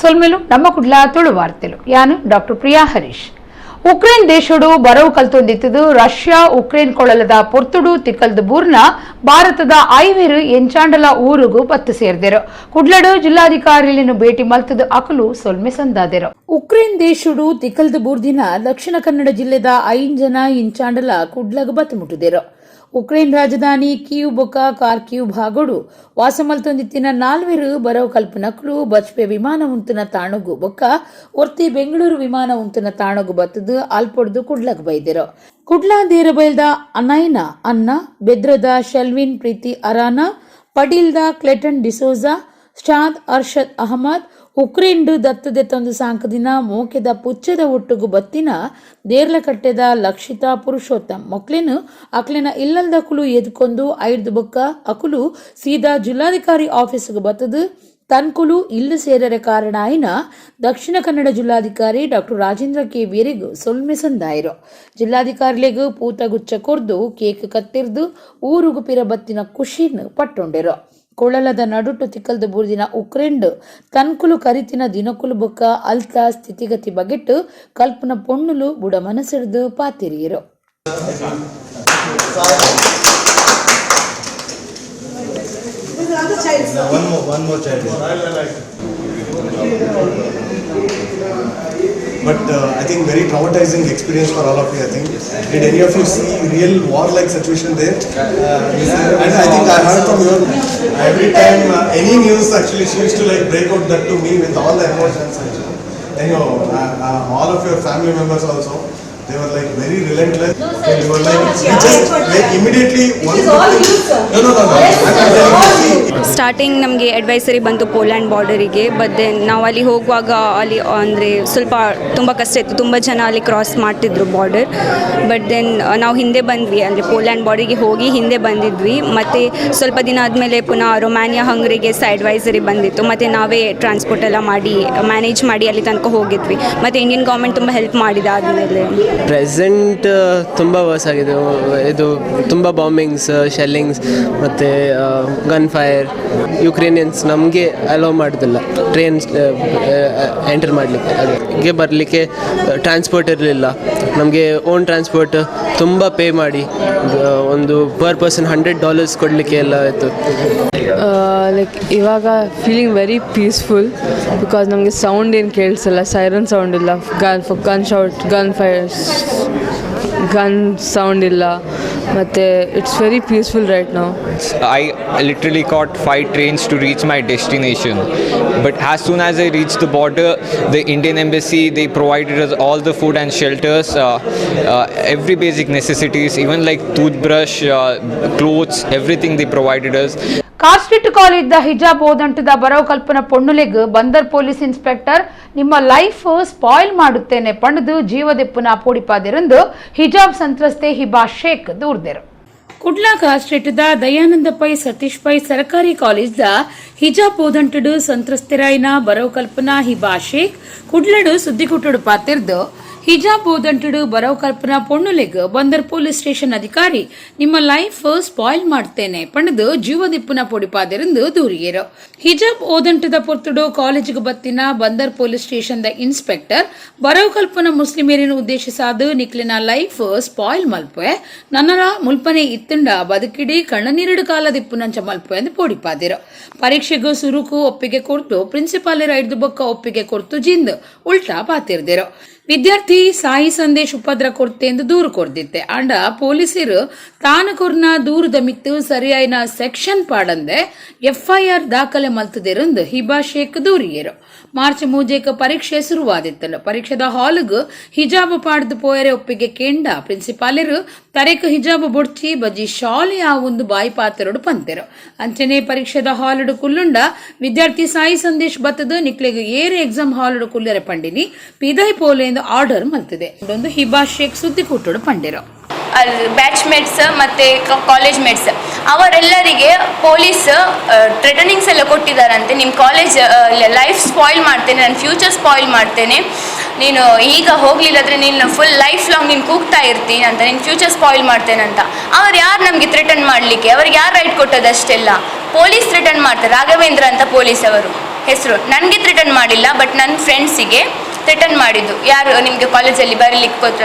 ಸೊಲ್ಮೆಲು ನಮ್ಮ ಕುಡ್ಲ ತುಳು ವಾರ್ತೆಲು. ಯಾನು ಡಾಕ್ಟರ್ ಪ್ರಿಯಾ ಹರೀಶ್. ಉಕ್ರೇನ್ ದೇಶಡು ಬರವು ಕಲ್ತೊಂದಿತ್ತದು ರಷ್ಯಾ ಉಕ್ರೇನ್ ಕೊಳಲದ ಪೊರ್ತುಡು ತಿಕ್ಕಲ್ದು ಬೂರ್ನ ಭಾರತದ ಐವೇರು ಎಂಚಾಂಡಲ ಊರುಗು ಪತ್ತು ಸೇರ್ದೆರು. ಕುಡ್ಲಡು ಜಿಲ್ಲಾಧಿಕಾರಿಗಳನ್ನು ಭೇಟಿ ಮಲ್ತದು ಅಕಲು ಸೊಲ್ಮೆ ಸಂದಾದೆರು. ಉಕ್ರೇನ್ ದೇಶಡು ತಿಕ್ಕಲ್ದು ಬೂರ್ದಿನ ದಕ್ಷಿಣ ಕನ್ನಡ ಜಿಲ್ಲೆದ 5 ಜನ ಇಂಚಾಂಡಲ ಕುಡ್ಲಗ್ ಬತ್ತು ಮುಟ್ಟುದೆರು. ಉಕ್ರೇನ್ ರಾಜಧಾನಿ ಕೀವ್ ಬೊಕ್ಕ ಕಾರ್ಕ್ಯೂ ಭಾಗೋಡು ವಾಸಮಲ್ತೊಂದಿತ್ತಿನ 4 ಬರವು ಕಲ್ಪನಕ್ಲು ಬಚ್ಪೆ ವಿಮಾನ ಉಂತುನ ತಾಣಗು ಬೊಕ್ಕ ಒರ್ತಿ ಬೆಂಗಳೂರು ವಿಮಾನ ಉಂತುನ ತಾಣಗು ಬತ್ತದು ಅಲ್ಪೊಡ್ದು ಕುಡ್ಲಗ್ ಬೈದೆರು. ಕುಡ್ಲ ದೇರಬೈಲ್ದ ಅನೈನ ಅನ್ನ, ಬೆದ್ರದ ಶೆಲ್ವಿನ್ ಪ್ರೀತಿ ಅರಾನ, ಪಡೀಲ್ದ ಕ್ಲೆಟನ್ ಡಿಸೋಜಾ, ಶಾದ್ ಅರ್ಷದ್ ಅಹಮದ್, ಉಕ್ರೇನ್ಡು ದತ್ತದೆ ತಂದು ಸಾಂಕದಿನ ಮೋಕೆದ ಪುಚ್ಚದ ಒಟ್ಟುಗು ಬತ್ತಿನ ದೇರ್ಲಕಟ್ಟೆದ ಲಕ್ಷಿತಾ ಪುರುಷೋತ್ತಮ್ ಮೊಕ್ಲೆನು ಅಕ್ಲೆನ ಇಲ್ಲಲ್ದಕುಲು ಎದ್ಕೊಂದು ಐರ್ದು ಬೊಕ್ಕ ಅಕುಲು ಸೀದಾ ಜಿಲ್ಲಾಧಿಕಾರಿ ಆಫೀಸ್ಗೆ ಬತ್ತದು ತನ್ಕುಲು ಇಲ್ಲು ಸೇರರೆ ಕಾರಣ ಆಯಿನ ದಕ್ಷಿಣ ಕನ್ನಡ ಜಿಲ್ಲಾಧಿಕಾರಿ ಡಾಕ್ಟರ್ ರಾಜೇಂದ್ರ ಕೆ ವೀರಿಗ್ ಸೊಲ್ಮೆ ಸಂದಾಯಿರು. ಜಿಲ್ಲಾಧಿಕಾರಿಲೆಗ್ ಪೂತಗುಚ್ಚ ಕೊರ್ದು ಕೇಕ್ ಕತ್ತಿರ್ದು ಊರುಗು ಪಿರ ಬತ್ತಿನ ಖುಷಿನ್ ಪಟ್ಟೊಂಡೆರು. ಕೊಳಲದ ನಡುಟು ತಿಕ್ಕಲ್ದು ಬೂರ್ದಿನ ಉಕ್ರೇನ್ಡ್ ತನ್ಕುಲು ಕರಿತಿನ ದಿನಕುಲು ಬೊಕ್ಕ ಅಲ್ತ ಸ್ಥಿತಿಗತಿ ಬಗೆಟ್ಟು ಕಲ್ಪನ ಪೊಣ್ಣುಲು ಬುಡ ಮನಸ್ಸಿಡ್ದು ಪಾತಿರಿಯರು. One more child. But I think very traumatizing experience for all of you, I think. Did any of you see real war-like situation there? And I think I heard from your, every time any news actually she used to like break out that to me with all the emotions actually. Anyhow, all of your family members also, they were like very relentless. No, sir, They were like, it's we not just much. like immediately It one is all good you, thing- sir. No, no, no, no. Yes, I'm sir, telling all you, you. see, Starting ನಮಗೆ advisory ಬಂತು Poland ಬಾರ್ಡರಿಗೆ. But then ನಾವು ಅಲ್ಲಿ ಹೋಗುವಾಗ ಅಲ್ಲಿ ಅಂದರೆ ಸ್ವಲ್ಪ ತುಂಬ ಕಷ್ಟ ಇತ್ತು. ತುಂಬ ಜನ ಅಲ್ಲಿ ಕ್ರಾಸ್ ಮಾಡ್ತಿದ್ರು border. But then ನಾವು ಹಿಂದೆ ಬಂದ್ವಿ, ಅಂದರೆ ಪೋಲ್ಯಾಂಡ್ ಬಾರ್ಡರಿಗೆ ಹೋಗಿ ಹಿಂದೆ ಬಂದಿದ್ವಿ. ಮತ್ತು ಸ್ವಲ್ಪ ದಿನ ಆದಮೇಲೆ ಪುನಃ ರೊಮ್ಯಾನಿಯಾ, ಹಂಗ್ರಿಗೆ ಸಹ ಅಡ್ವೈಸರಿ ಬಂದಿತ್ತು. ಮತ್ತು ನಾವೇ ಟ್ರಾನ್ಸ್ಪೋರ್ಟ್ ಎಲ್ಲ ಮಾಡಿ ಮ್ಯಾನೇಜ್ ಮಾಡಿ ಅಲ್ಲಿ ತನಕ ಹೋಗಿದ್ವಿ. ಮತ್ತು ಇಂಡಿಯನ್ ಗೌರ್ಮೆಂಟ್ ತುಂಬ ಹೆಲ್ಪ್ ಮಾಡಿದೆ ಆದಮೇಲೆ. ಪ್ರೆಸೆಂಟ್ ತುಂಬ ವರ್ಸ್ ಆಗಿದೆ ಇದು. ತುಂಬ ಬಾಂಬಿಂಗ್ಸ್, ಶೆಲ್ಲಿಂಗ್ಸ್ ಮತ್ತು gun fire. Ukrainians ನಮಗೆ ಅಲೋ ಮಾಡೋದಿಲ್ಲ ಟ್ರೈನ್ ಎಂಟರ್ ಮಾಡಲಿಕ್ಕೆ. ಅದಕ್ಕೆ ಬರಲಿಕ್ಕೆ ಟ್ರಾನ್ಸ್ಪೋರ್ಟ್ ಇರಲಿಲ್ಲ ನಮಗೆ. ಓನ್ ಟ್ರಾನ್ಸ್ಪೋರ್ಟ್ ತುಂಬ ಪೇ ಮಾಡಿ ಒಂದು per person $100 ಕೊಡಲಿಕ್ಕೆ ಎಲ್ಲ ಆಯಿತು. ಲೈಕ್ ಇವಾಗ feeling very peaceful because ನಮಗೆ ಸೌಂಡ್ ಏನು ಕೇಳಿಸಲ್ಲ, ಸೈರನ್ ಸೌಂಡ್ ಇಲ್ಲ, gun shot, gun fires, gun sound ಇಲ್ಲ. ಮತ್ತು it's very peaceful right now. I literally caught 5 trains to reach my destination. But as soon as I reached the border, the Indian embassy, they provided us all the food and shelters, every basic necessities, even like toothbrush, clothes, everything they provided us. Car street ಕಾಲೇಜ್ದ ಹಿಜಾಬ್ ಓದಂಟದ ಬರವು ಕಲ್ಪನ ಪೊಣ್ಣುಲೆಗ್ ಬಂದರ್ police inspector ನಿಮ್ಮ life spoil ಮಾಡುತ್ತೇನೆ ಪಂಡದು ಜೀವದೆಪ್ಪುನ ಪೋಡಿಪಾದಿರಂದು ಹಿಜಾಬ್ ಸಂತ್ರಸ್ತೆ ಹಿಬಾ ಶೇಖ್ ದೂರ್ದೆರು. ಕುಡ್ಲಾ ಕಾರ್ಸ್ಟ್ರೀಟ್ದ ದಯಾನಂದ ಪೈ ಸತೀಶ್ ಪೈ ಸರಕಾರಿ ಕಾಲೇಜ್ದ ಹಿಜಾಬ್ ಓದಂಟಡು ಸಂತ್ರಸ್ತೆರಾಯಿನ ಬರವು ಕಲ್ಪನಾ ಹಿಬಾ ಶೇಖ್ ಕುಡ್ಲಡು ಸುದ್ದಿಗುಟ್ಟುಡು ಪಾತಿರ್ದು, ಹಿಜಾಬ್ ಓದಂಟಡು ಬರವು ಕಲ್ಪನಾ ಪೊಣ್ಣುಲೆಗ್ ಬಂದರ್ ಪೊಲೀಸ್ ಸ್ಟೇಷನ್ ಅಧಿಕಾರಿ ನಿಮ್ಮ ಲೈಫ್ ಸ್ಪಾಯ್ಲ್ ಮಾಡ್ತೇನೆ ಪಂಡದು ಜೀವದಿಪ್ಪುನ ಪೊಡಿಪಾದಿರಂದು ದೂರಿಯರು. ಹಿಜಾಬ್ ಓದಂಟದ ಪೊರ್ತುಡು ಕಾಲೇಜಿಗೆ ಬತ್ತಿನ ಬಂದರ್ police station the inspector ಬರವು ಕಲ್ಪನ ಮುಸ್ಲಿಮೇರಿನ ಉದ್ದೇಶಿಸಾದು ನಿಕ್ಲಿನ ಲೈಫ್ ಸ್ಪಾಯ್ಲ್ ಮಲ್ಪೆ, ನನ್ನರ ಮುಲ್ಪನೆ ಇತ್ತುಂಡ ಬದುಕಿಡಿ ಕಣ್ಣನೀರಡು ಕಾಲದಿಪ್ಪುನಂಚ ಮಲ್ಪೆ ಎಂದು ಪೋಡಿಪಾದಿರು. ಪರೀಕ್ಷೆಗೂ ಸುರುಕು ಒಪ್ಪಿಗೆ ಕೊರ್ತು ಪ್ರಿನ್ಸಿಪಾಲರ್ ಐದು ಬೊಕ್ಕ ಒಪ್ಪಿಗೆ ಕೊರ್ತು ಜಿಂದ್ ಉಲ್ಟಾ ಪಾತಿರ್ದಿರು. ವಿದ್ಯಾರ್ಥಿ ಸಾಯಿ ಸಂದೇಶ್ ಉಪದ್ರ ಕೊರ್ತೆ ಎಂದು ದೂರು ಕೊರ್ದಿತ್ತೆ. ಅಂಡ ಪೊಲೀಸರು ತಾನು ಕೊರ್ನ ದೂರದ ಮಿತ್ತು ಸರಿಯಾಯಿನ ಸೆಕ್ಷನ್ ಪಾಡಂದೆ ಎಫ್ಐಆರ್ ದಾಖಲೆ ಮಲ್ತದಿರಂದು ಹಿಬಾ ಶೇಖ್ ದೂರಿಯರು. ಮಾರ್ಚ್ 3ಕ್ಕೆ ಪರೀಕ್ಷೆ ಶುರುವಾದಿತ್ತಲ್ಲ. ಪರೀಕ್ಷೆದ ಹಾಲ್ಗ್ ಹಿಜಾಬ್ ಪಾಡ್ದು ಪೋಯರೆ ಒಪ್ಪಿಗೆ ಕೇಂಡ ಪ್ರಿನ್ಸಿಪಾಲರು ತರೆಕ್ ಹಿಜಾಬ್ ಬೊಡ್ಚಿ ಬಜಿ ಶಾಲ್ ಯಾವೊಂದು ಬಾಯಿ ಪಾತೆರಡು ಪಂತೆರು. ಅಂಚನೆ ಪರೀಕ್ಷೆದ ಹಾಲುಡು ಕುಲ್ಲುಂಡ ವಿದ್ಯಾರ್ಥಿ ಸಾಯಿ ಸಂದೇಶ್ ಬತ್ತದು ನಿಕ್ಲೆಗ್ ಏರು ಎಕ್ಸಾಮ್ ಹಾಲುಡು ಕುಲ್ಲರೆ ಪಂಡಿನಿ, ಪಿದೈ ಪೋಲೆ ಎಂದು ಆರ್ಡರ್ ಮಲ್ತಿದೆ ಒಂದು ಹಿಬಾ ಶೇಖ್ ಸುದ್ದಿ ಕೂಟಡು ಪಂಡಿರು. ಅಲ್ಲಿ ಬ್ಯಾಚ್ ಮೇಟ್ಸ್ ಮತ್ತು ಕಾಲೇಜ್ ಮೇಟ್ಸ್ ಅವರೆಲ್ಲರಿಗೆ ಪೊಲೀಸ್ ಥ್ರೆಟನಿಂಗ್ಸ್ ಎಲ್ಲ ಕೊಟ್ಟಿದ್ದಾರಂತೆ. ನಿಮ್ಮ college life spoil ಮಾಡ್ತೇನೆ, ನನ್ನ ಫ್ಯೂಚರ್ ಸ್ಪಾಯ್ಲ್ ಮಾಡ್ತೇನೆ, ನೀನು ಈಗ ಹೋಗಲಿಲ್ಲಾದ್ರೆ ನೀನು full life long ನೀನು ಕೂಗ್ತಾ ಇರ್ತೀನಿ ಅಂತ, ನಿನ್ನ ಫ್ಯೂಚರ್ ಸ್ಪಾಯ್ಲ್ ಮಾಡ್ತೇನೆ ಅಂತ. ಅವ್ರು ಯಾರು ನಮಗೆ ಥ್ರೆಟನ್ ಮಾಡಲಿಕ್ಕೆ? ಅವ್ರಿಗೆ ಯಾರು ರೈಟ್ ಕೊಟ್ಟದ್ದು ಅಷ್ಟೆಲ್ಲ? ಪೊಲೀಸ್ ಥ್ರೆಟನ್ ಮಾಡ್ತಾರೆ, ರಾಘವೇಂದ್ರ ಅಂತ ಪೊಲೀಸ್ ಅವರು. ಹೆಸರು. ನನಗೆ ಥ್ರೆಟನ್ ಮಾಡಿಲ್ಲ, ಬಟ್ ನನ್ನ ಫ್ರೆಂಡ್ಸಿಗೆ ಥ್ರೆಟನ್ ಮಾಡಿದ್ದು. ಯಾರು ನಿಮಗೆ ಕಾಲೇಜಲ್ಲಿ ಬರೀಲಿಕ್ಕೆ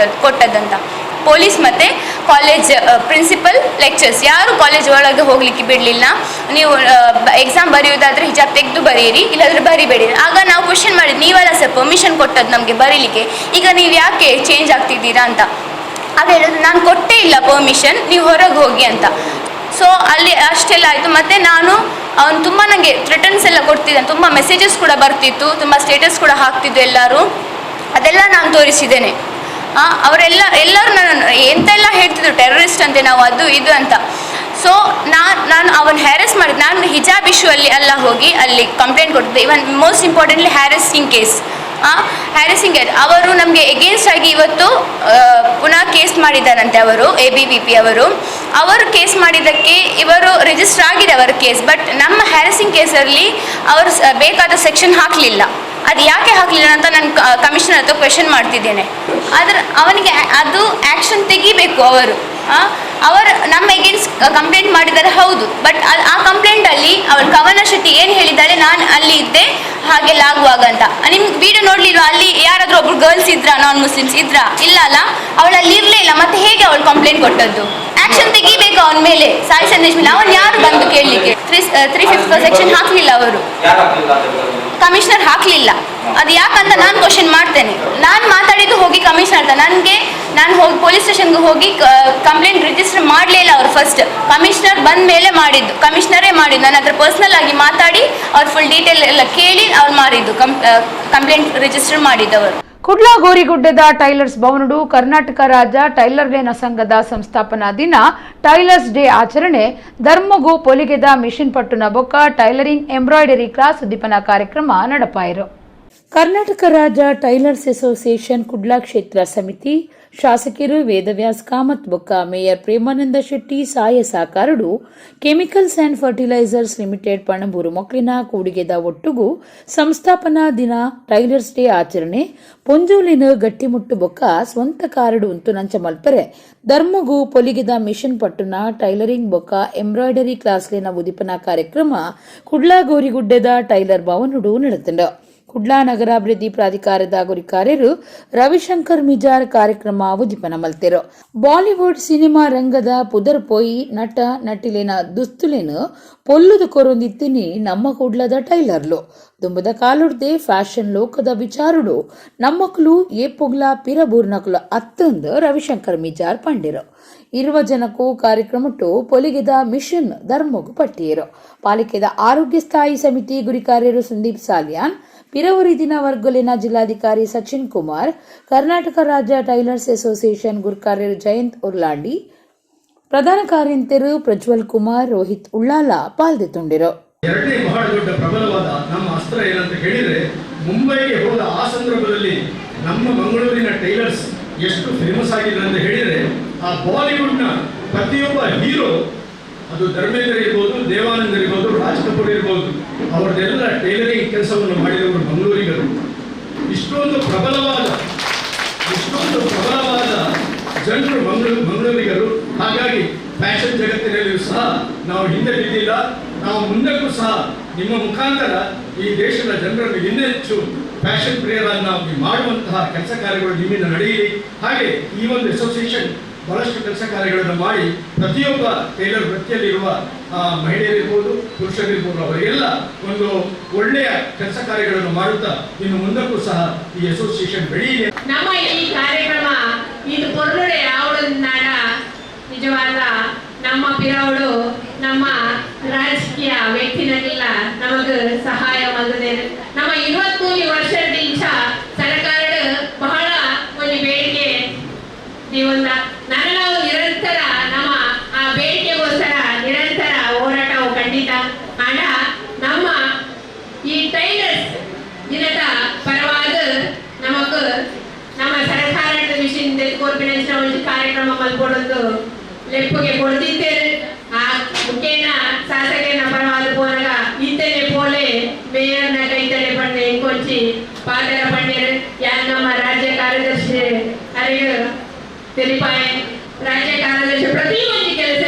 ಕೊಟ್ಟದ್ದಂತ. ಪೊಲೀಸ್ ಮತ್ತು ಕಾಲೇಜ್ ಪ್ರಿನ್ಸಿಪಲ್, ಲೆಕ್ಚರ್ಸ್ ಯಾರು ಕಾಲೇಜ್ ಒಳಗೆ ಹೋಗಲಿಕ್ಕೆ ಬಿಡಲಿಲ್ಲ. ನೀವು ಎಕ್ಸಾಮ್ ಬರೆಯುವುದಾದರೆ ಹಿಜಾಬ್ ತೆಗೆದು ಬರೆಯಿರಿ, ಇಲ್ಲಾಂದರೆ ಬರಿಬೇಡಿ. ಆಗ ನಾವು ಕ್ವಶನ್ ಮಾಡಿದ್ದು, ನೀವಲ್ಲ ಸರ್ ಪರ್ಮಿಷನ್ ಕೊಟ್ಟದ್ದು ನಮಗೆ ಬರೀಲಿಕ್ಕೆ, ಈಗ ನೀವು ಯಾಕೆ ಚೇಂಜ್ ಆಗ್ತಿದ್ದೀರಾ ಅಂತ. ಆಗ ಹೇಳಿದ್ರು, ನಾನು ಕೊಟ್ಟೇ ಇಲ್ಲ ಪರ್ಮಿಷನ್, ನೀವು ಹೊರಗೆ ಹೋಗಿ ಅಂತ. ಸೊ ಅಲ್ಲಿ ಅಷ್ಟೆಲ್ಲ ಆಯಿತು. ಮತ್ತು ನಾನು ಅವನು ತುಂಬ ನನಗೆ ಥ್ರೆಟನ್ಸ್ ಎಲ್ಲ ಕೊಡ್ತಿದ್ದಾನೆ. ತುಂಬ ಮೆಸೇಜಸ್ ಕೂಡ ಬರ್ತಿತ್ತು, ತುಂಬ ಸ್ಟೇಟಸ್ ಕೂಡ ಹಾಕ್ತಿದ್ದು ಎಲ್ಲರೂ. ಅದೆಲ್ಲ ನಾನು ತೋರಿಸಿದ್ದೇನೆ. ಅವರೆಲ್ಲ ಎಲ್ಲರೂ ನನ್ನ ಎಂತೆಲ್ಲ ಹೇಳ್ತಿದ್ರು, ಟೆರರಿಸ್ಟ್ ಅಂತೆ ನಾವು, ಅದು ಇದು ಅಂತ. ಸೊ ನಾನು ಅವನು ಹ್ಯಾರೆಸ್ ಮಾಡಿದ್ದು, ನಾನು ಹಿಜಾಬ್ ಇಶ್ಯೂ ಅಲ್ಲಿ ಅಲ್ಲ ಹೋಗಿ ಅಲ್ಲಿ ಕಂಪ್ಲೇಂಟ್ ಕೊಟ್ಟಿದ್ದೆ. Even most importantly harassing case. Harassing ಅವರು ನಮಗೆ ಎಗೇನ್ಸ್ಟ್ ಆಗಿ ಇವತ್ತು ಪುನಃ ಕೇಸ್ ಮಾಡಿದ್ದಾರಂತೆ ಅವರು. ಎಬಿವಿಪಿ ಅವರು ಅವರು ಕೇಸ್ ಮಾಡಿದ್ದಕ್ಕೆ ಇವರು ರಿಜಿಸ್ಟರ್ ಆಗಿದೆ ಅವರ ಕೇಸ್. ಬಟ್ ನಮ್ಮ ಹ್ಯಾರೆಸಿಂಗ್ ಕೇಸಲ್ಲಿ ಅವರು ಬೇಕಾದ ಸೆಕ್ಷನ್ ಹಾಕಲಿಲ್ಲ. ಅದು ಯಾಕೆ ಹಾಕಲಿಲ್ಲ ಅಂತ ನಾನು ಕಮಿಷನರ್ ಹತ್ರ ಕ್ವೆಶನ್ ಮಾಡ್ತಿದ್ದೇನೆ. ಆದರೆ ಅವನಿಗೆ ಅದು ಆ್ಯಕ್ಷನ್ ತೆಗಿಬೇಕು ಅವರು. ಅವರು ನಮ್ಮ ಎಗೇನ್ಸ್ಟ್ ಕಂಪ್ಲೇಂಟ್ ಮಾಡಿದ್ದಾರೆ, ಹೌದು. ಬಟ್ ಆ ಕಂಪ್ಲೇಂಟಲ್ಲಿ ಅವಳು ಕವನ ಶೆಟ್ಟಿ ಏನು ಹೇಳಿದ್ದಾಳೆ? ನಾನು ಅಲ್ಲಿ ಇದ್ದೆ ಹಾಗೆಲ್ಲ ಆಗುವಾಗ ಅಂತ. ನಿಮ್ಗೆ ವಿಡಿಯೋ ನೋಡ್ಲಿಲ್ವಾ? ಅಲ್ಲಿ ಯಾರಾದರೂ ಒಬ್ರು ಗರ್ಲ್ಸ್ ಇದ್ರಾ? ನಾನ್ ಮುಸ್ಲಿಮ್ಸ್ ಇದ್ರಾ? ಇಲ್ಲ ಅಲ್ಲ? ಅವಳು ಅಲ್ಲಿ ಇರಲೇ ಇಲ್ಲ. ಮತ್ತೆ ಹೇಗೆ ಅವಳು ಕಂಪ್ಲೇಂಟ್ ಕೊಟ್ಟದ್ದು? ಆಕ್ಷನ್ ತೆಗಿಬೇಕು ಅವನ ಮೇಲೆ, ಸಾಯಿ ಸಂದೇಶ್ ಮೇಲೆ. ಅವನು ಯಾರು ಬಂದು ಕೇಳಲಿಕ್ಕೆ? 354 ಸೆಕ್ಷನ್ ಹಾಕಲಿಲ್ಲ ಅವರು. ಕಮಿಷನರ್ ಹಾಕಲಿಲ್ಲ. ಅದು ಯಾಕಂತ ನಾನು ಕ್ವಶನ್ ಮಾಡ್ತೇನೆ. ನಾನು ಮಾತಾಡಿದ್ದು ಹೋಗಿ ಕಮಿಷನರ್ ಅಂತ. ನನಗೆ ನಾನು ಹೋಗಿ ಪೊಲೀಸ್ ಸ್ಟೇಷನ್ಗೆ ಹೋಗಿ ಕಂಪ್ಲೇಂಟ್ ರಿಜಿಸ್ಟರ್ ಮಾಡಲೇ ಇಲ್ಲ ಅವರು. ಫಸ್ಟ್ ಕಮಿಷನರ್ ಬಂದ ಮೇಲೆ ಮಾಡಿದ್ದು, ಕಮಿಷನರೇ ಮಾಡಿದ್ದು. ನನ್ನ ಹತ್ರ ಪರ್ಸ್ನಲ್ ಆಗಿ ಮಾತಾಡಿ, ಅವ್ರ ಫುಲ್ ಡೀಟೇಲ್ ಎಲ್ಲ ಕೇಳಿ ಅವ್ರು ಮಾಡಿದ್ದು, ಕಂಪ್ಲೇಂಟ್ ರಿಜಿಸ್ಟರ್ ಮಾಡಿದ್ದವರು. ಕುಡ್ಲ ಗೋರಿಗುಡ್ಡದ ಟೈಲರ್ಸ್ ಭವನಡು ಕರ್ನಾಟಕ ರಾಜ್ಯ ಟೈಲರ್ಲೇನ ಸಂಘದ ಸಂಸ್ಥಾಪನಾ ದಿನ ಟೈಲರ್ಸ್ ಡೇ ಆಚರಣೆ, ಧರ್ಮಗು ಪೊಲಿಗೆದ ಮಿಷನ್ ಪಟ್ಟುನ ಬೊಕ್ಕ ಟೈಲರಿಂಗ್ ಎಂಬ್ರಾಯ್ಡರಿ ಕ್ಲಾಸ್ ಉದ್ದೀಪನ ಕಾರ್ಯಕ್ರಮ ನಡಪಾಯಿರು. ಕರ್ನಾಟಕ ರಾಜ್ಯ ಟೈಲರ್ಸ್ ಅಸೋಸಿಯೇಷನ್ ಕುಡ್ಲಾ ಕ್ಷೇತ್ರ ಸಮಿತಿ, ಶಾಸಕರು ವೇದವ್ಯಾಸ್ ಕಾಮತ್ ಬೊಕ್ಕ ಮೇಯರ್ ಪ್ರೇಮಾನಂದ ಶೆಟ್ಟಿ ಸಾಯ ಸಾಕಾರಡು ಕೆಮಿಕಲ್ಸ್ ಅಂಡ್ ಫರ್ಟಿಲೈಸರ್ಸ್ ಲಿಮಿಟೆಡ್ ಪಣಂಬೂರು ಮೊಕ್ಲಿನ ಕೂಡಿಗೆದ ಒಟ್ಟುಗು ಸಂಸ್ಥಾಪನಾ ದಿನ ಟೈಲರ್ಸ್ ಡೇ ಆಚರಣೆ, ಪೊಂಜೋಲಿನ ಗಟ್ಟಿಮುಟ್ಟು ಬೊಕ್ಕ ಸ್ವಂತ ಕಾರಡು ಉಂತು ನಂಚ ಮಲ್ಪರೆ ಧರ್ಮಗು ಪೊಲಿಗೆದ ಮಿಷನ್ ಪಟ್ಟುನ ಟೈಲರಿಂಗ್ ಬೊಕ್ಕ ಎಂಬ್ರಾಯ್ಡರಿ ಕ್ಲಾಸ್ಲಿನ ಉದ್ದೀಪನಾ ಕಾರ್ಯಕ್ರಮ ಕುಡ್ಲಾ ಗೋರಿಗುಡ್ಡೆದ ಟೈಲರ್ ಭವನುಡು ನಡೆತಂಡು. ಕುಡ್ಲಾ ನಗರಾಭಿವೃದ್ಧಿ ಪ್ರಾಧಿಕಾರದ ಗುರಿಕಾರ್ಯರು ರವಿಶಂಕರ್ ಮಿಜಾರ್ ಕಾರ್ಯಕ್ರಮ ಉದ್ದೀಪನ ಮಲ್ತೆರು. ಬಾಲಿವುಡ್ ಸಿನಿಮಾ ರಂಗದ ಪುದರ್ ಪೋಯಿ ನಟ ನಟಿಲೇನ ದುಸ್ತುಲೇನು ಪೊಲ್ಲುದು ಕೊರೊಂದಿತ್ತಿನಿ ನಮ್ಮ ಕುಡ್ಲದ ಟೈಲರ್ಲು. ದುಂಬದ ಕಾಲುಡ್ದೆ ಫ್ಯಾಷನ್ ಲೋಕದ ವಿಚಾರುಡು ನಮ್ಮಕ್ಲು ಏಪೊಗ್ಲ ಪಿರಬೂರ್ನಕ್ಲು ಅತ್ತಂದು ರವಿಶಂಕರ್ ಮಿಜಾರ್ ಪಂಡಿರು. ಇರುವ ಜನಕ್ಕೂ ಕಾರ್ಯಕ್ರಮಟ್ಟು ಪೊಲಿಗೆದ ಮಿಷನ್ ಧರ್ಮಗು ಪಟ್ಟಿಯರು. ಪಾಲಿಕೆದ ಆರೋಗ್ಯ ಸ್ಥಾಯಿ ಸಮಿತಿ ಗುರಿಕಾರ್ಯರು ಸಂದೀಪ್ ಸಾಲಿಯಾನ್, ಪಿರವುರಿ ದಿನ ವರ್ಗೊಲಿನ ಜಿಲ್ಲಾಧಿಕಾರಿ ಸಚಿನ್ ಕುಮಾರ್, ಕರ್ನಾಟಕ ರಾಜ್ಯ ಟೈಲರ್ಸ್ ಅಸೋಸಿಯೇಷನ್ ಗುರುಕಾರ್ಯರು ಜಯಂತ್ ಉರ್ಲಾಂಡಿ, ಪ್ರಧಾನ ಕಾರ್ಯಂತೆರು ಪ್ರಜ್ವಲ್ ಕುಮಾರ್, ರೋಹಿತ್ ಉಳ್ಳಾಲ ಪಾಲ್ದೆತುಂಡಿರು. ಎರಡನೇ ಬಹಳ ದೊಡ್ಡ ಪ್ರಬಲವಾದ ನಮ್ಮ ಅಸ್ತ್ರ ಏನಂತ ಹೇಳಿದ್ರೆ, ಮುಂಬೈಗೆ ಹೋದ ಆ ಸಂದರ್ಭದಲ್ಲಿ ನಮ್ಮ ಮಂಗಳೂರಿನ ಟೈಲರ್ಸ್ ಎಷ್ಟು ಫೇಮಸ್ ಆಗಿದ್ರು ಅಂತ ಹೇಳಿದ್ರೆ, ಆ ಬಾಲಿವುಡ್ನ ಪ್ರತಿಯೊಬ್ಬ ಹೀರೋ, ಅದು ಧರ್ಮೇಂದ್ರ ಇರ್ಬೋದು, ದೇವಾನಂದ್ ಇರ್ಬೋದು, ರಾಜ್ ಕಪೂರ್ ಇರ್ಬೋದು, ಅವರದೆಲ್ಲ ಟೈಲರಿಂಗ್ ಕೆಲಸವನ್ನು ಮಾಡಿದವರು ಮಂಗಳೂರಿಗರು. ಇಷ್ಟೊಂದು ಪ್ರಬಲವಾದ ಜನರು ಮಂಗಳೂರಿಗರು. ಹಾಗಾಗಿ ಫ್ಯಾಷನ್ ಜಗತ್ತಿನಲ್ಲಿಯೂ ಸಹ ನಾವು ಹಿಂದೆ ಬಿದ್ದಿಲ್ಲ. ನಾವು ಮುಂದಕ್ಕೂ ಸಹ ನಿಮ್ಮ ಮುಖಾಂತರ ಈ ದೇಶದ ಜನರನ್ನು ಇನ್ನೆಚ್ಚು ಫ್ಯಾಷನ್ ಪ್ರಿಯರನ್ನಾಗಿ ಮಾಡುವಂತಹ ಕೆಲಸ ಕಾರ್ಯಗಳು ನಿಮ್ಮಿಂದ ನಡೆಯಲಿ. ಹಾಗೆ ಈ ಒಂದು ಅಸೋಸಿಯೇಷನ್ ಬಹಳಷ್ಟು ಕೆಲಸ ಕಾರ್ಯಗಳನ್ನು ಮಾಡಿ ಪ್ರತಿಯೊಬ್ಬ ಟೈಲರ್ ವೃತ್ತಿಯಲ್ಲಿರುವ ಮಹಿಳೆಯರಿರ್ಬೋದು, ಪುರುಷರಿರ್ಬೋದು, ಅವರಿಗೆಲ್ಲ ಒಂದು ಒಳ್ಳೆಯ ಕೆಲಸ ಕಾರ್ಯಗಳನ್ನು ಮಾಡುತ್ತಾ ಇನ್ನು ಮುಂದಕ್ಕೂ ಸಹ ಈ ಅಸೋಸಿಯೇಷನ್ ಬೆಳೆಯಲಿ. ನಮ್ಮ ಈ ಕಾರ್ಯಕ್ರಮ ಇದು ಪೊರ್ಲುಡೆ ಆವಡನಾಡ ನಿಜವಾದ ನಮ್ಮ ಪಿರವಡು ನಮ್ಮ ರಾಜಕೀಯ ವ್ಯಕ್ತಿನಗೆಲ್ಲ ನಮಗ ಸಹಾಯ ಮಲ್ತದೇರು. ನಮ್ಮ 23 ವರ್ಷದಿಂದ ಸರ್ಕಾರ ಬಹಳ ಒಂದು ಬೇಡಿಕೆ ಜೀವನ ನನ್ನ ನಾವು ನಿರಂತರ ನಮ್ಮ ಆ ಬೇಡಿಕೆಗೋಸ್ಕರ ನಿರಂತರ ಹೋರಾಟವು ಖಂಡಿತ. ಆಂಡ ನಮ್ಮ ಈ ಟೈಲರ್ಸ್ ದಿನದ ಪರವಾದ ನಮಕ್ ನಮ್ಮ ಸರ್ಕಾರದ ಮಿಷನ್ ಕೊರ್ಪಿನ ಒಂದು ಕಾರ್ಯಕ್ರಮ ಮಲ್ಕೊಡೊಂದು ಲೆಪ್ಪುಗೆ ಕೊಡ್ತಿದ್ದೇವೆ. ಆ ಮುಖೇನ ಶಾಸಕನ ಪರವಾದ ಪೋನಗ ಇತ್ತನೆ ಪೋಲೆ ಮೇಯರ್ನ ಕೈತಲೆ ಪಂಡೆ ಇಂಕೊಂಚಿ ಪಾದರ ಪಂಡೇರು ಯಾನ್ ನಮ್ಮ ರಾಜ್ಯ ಕಾರ್ಯದರ್ಶಿ ಅರಿಗ ತೆಲಿಪಾಯ. ರಾಜ್ಯ ಕಾರ್ಯದರ್ಶಿ ಪ್ರತಿ ಒಂಜಿ ಕೆಲಸ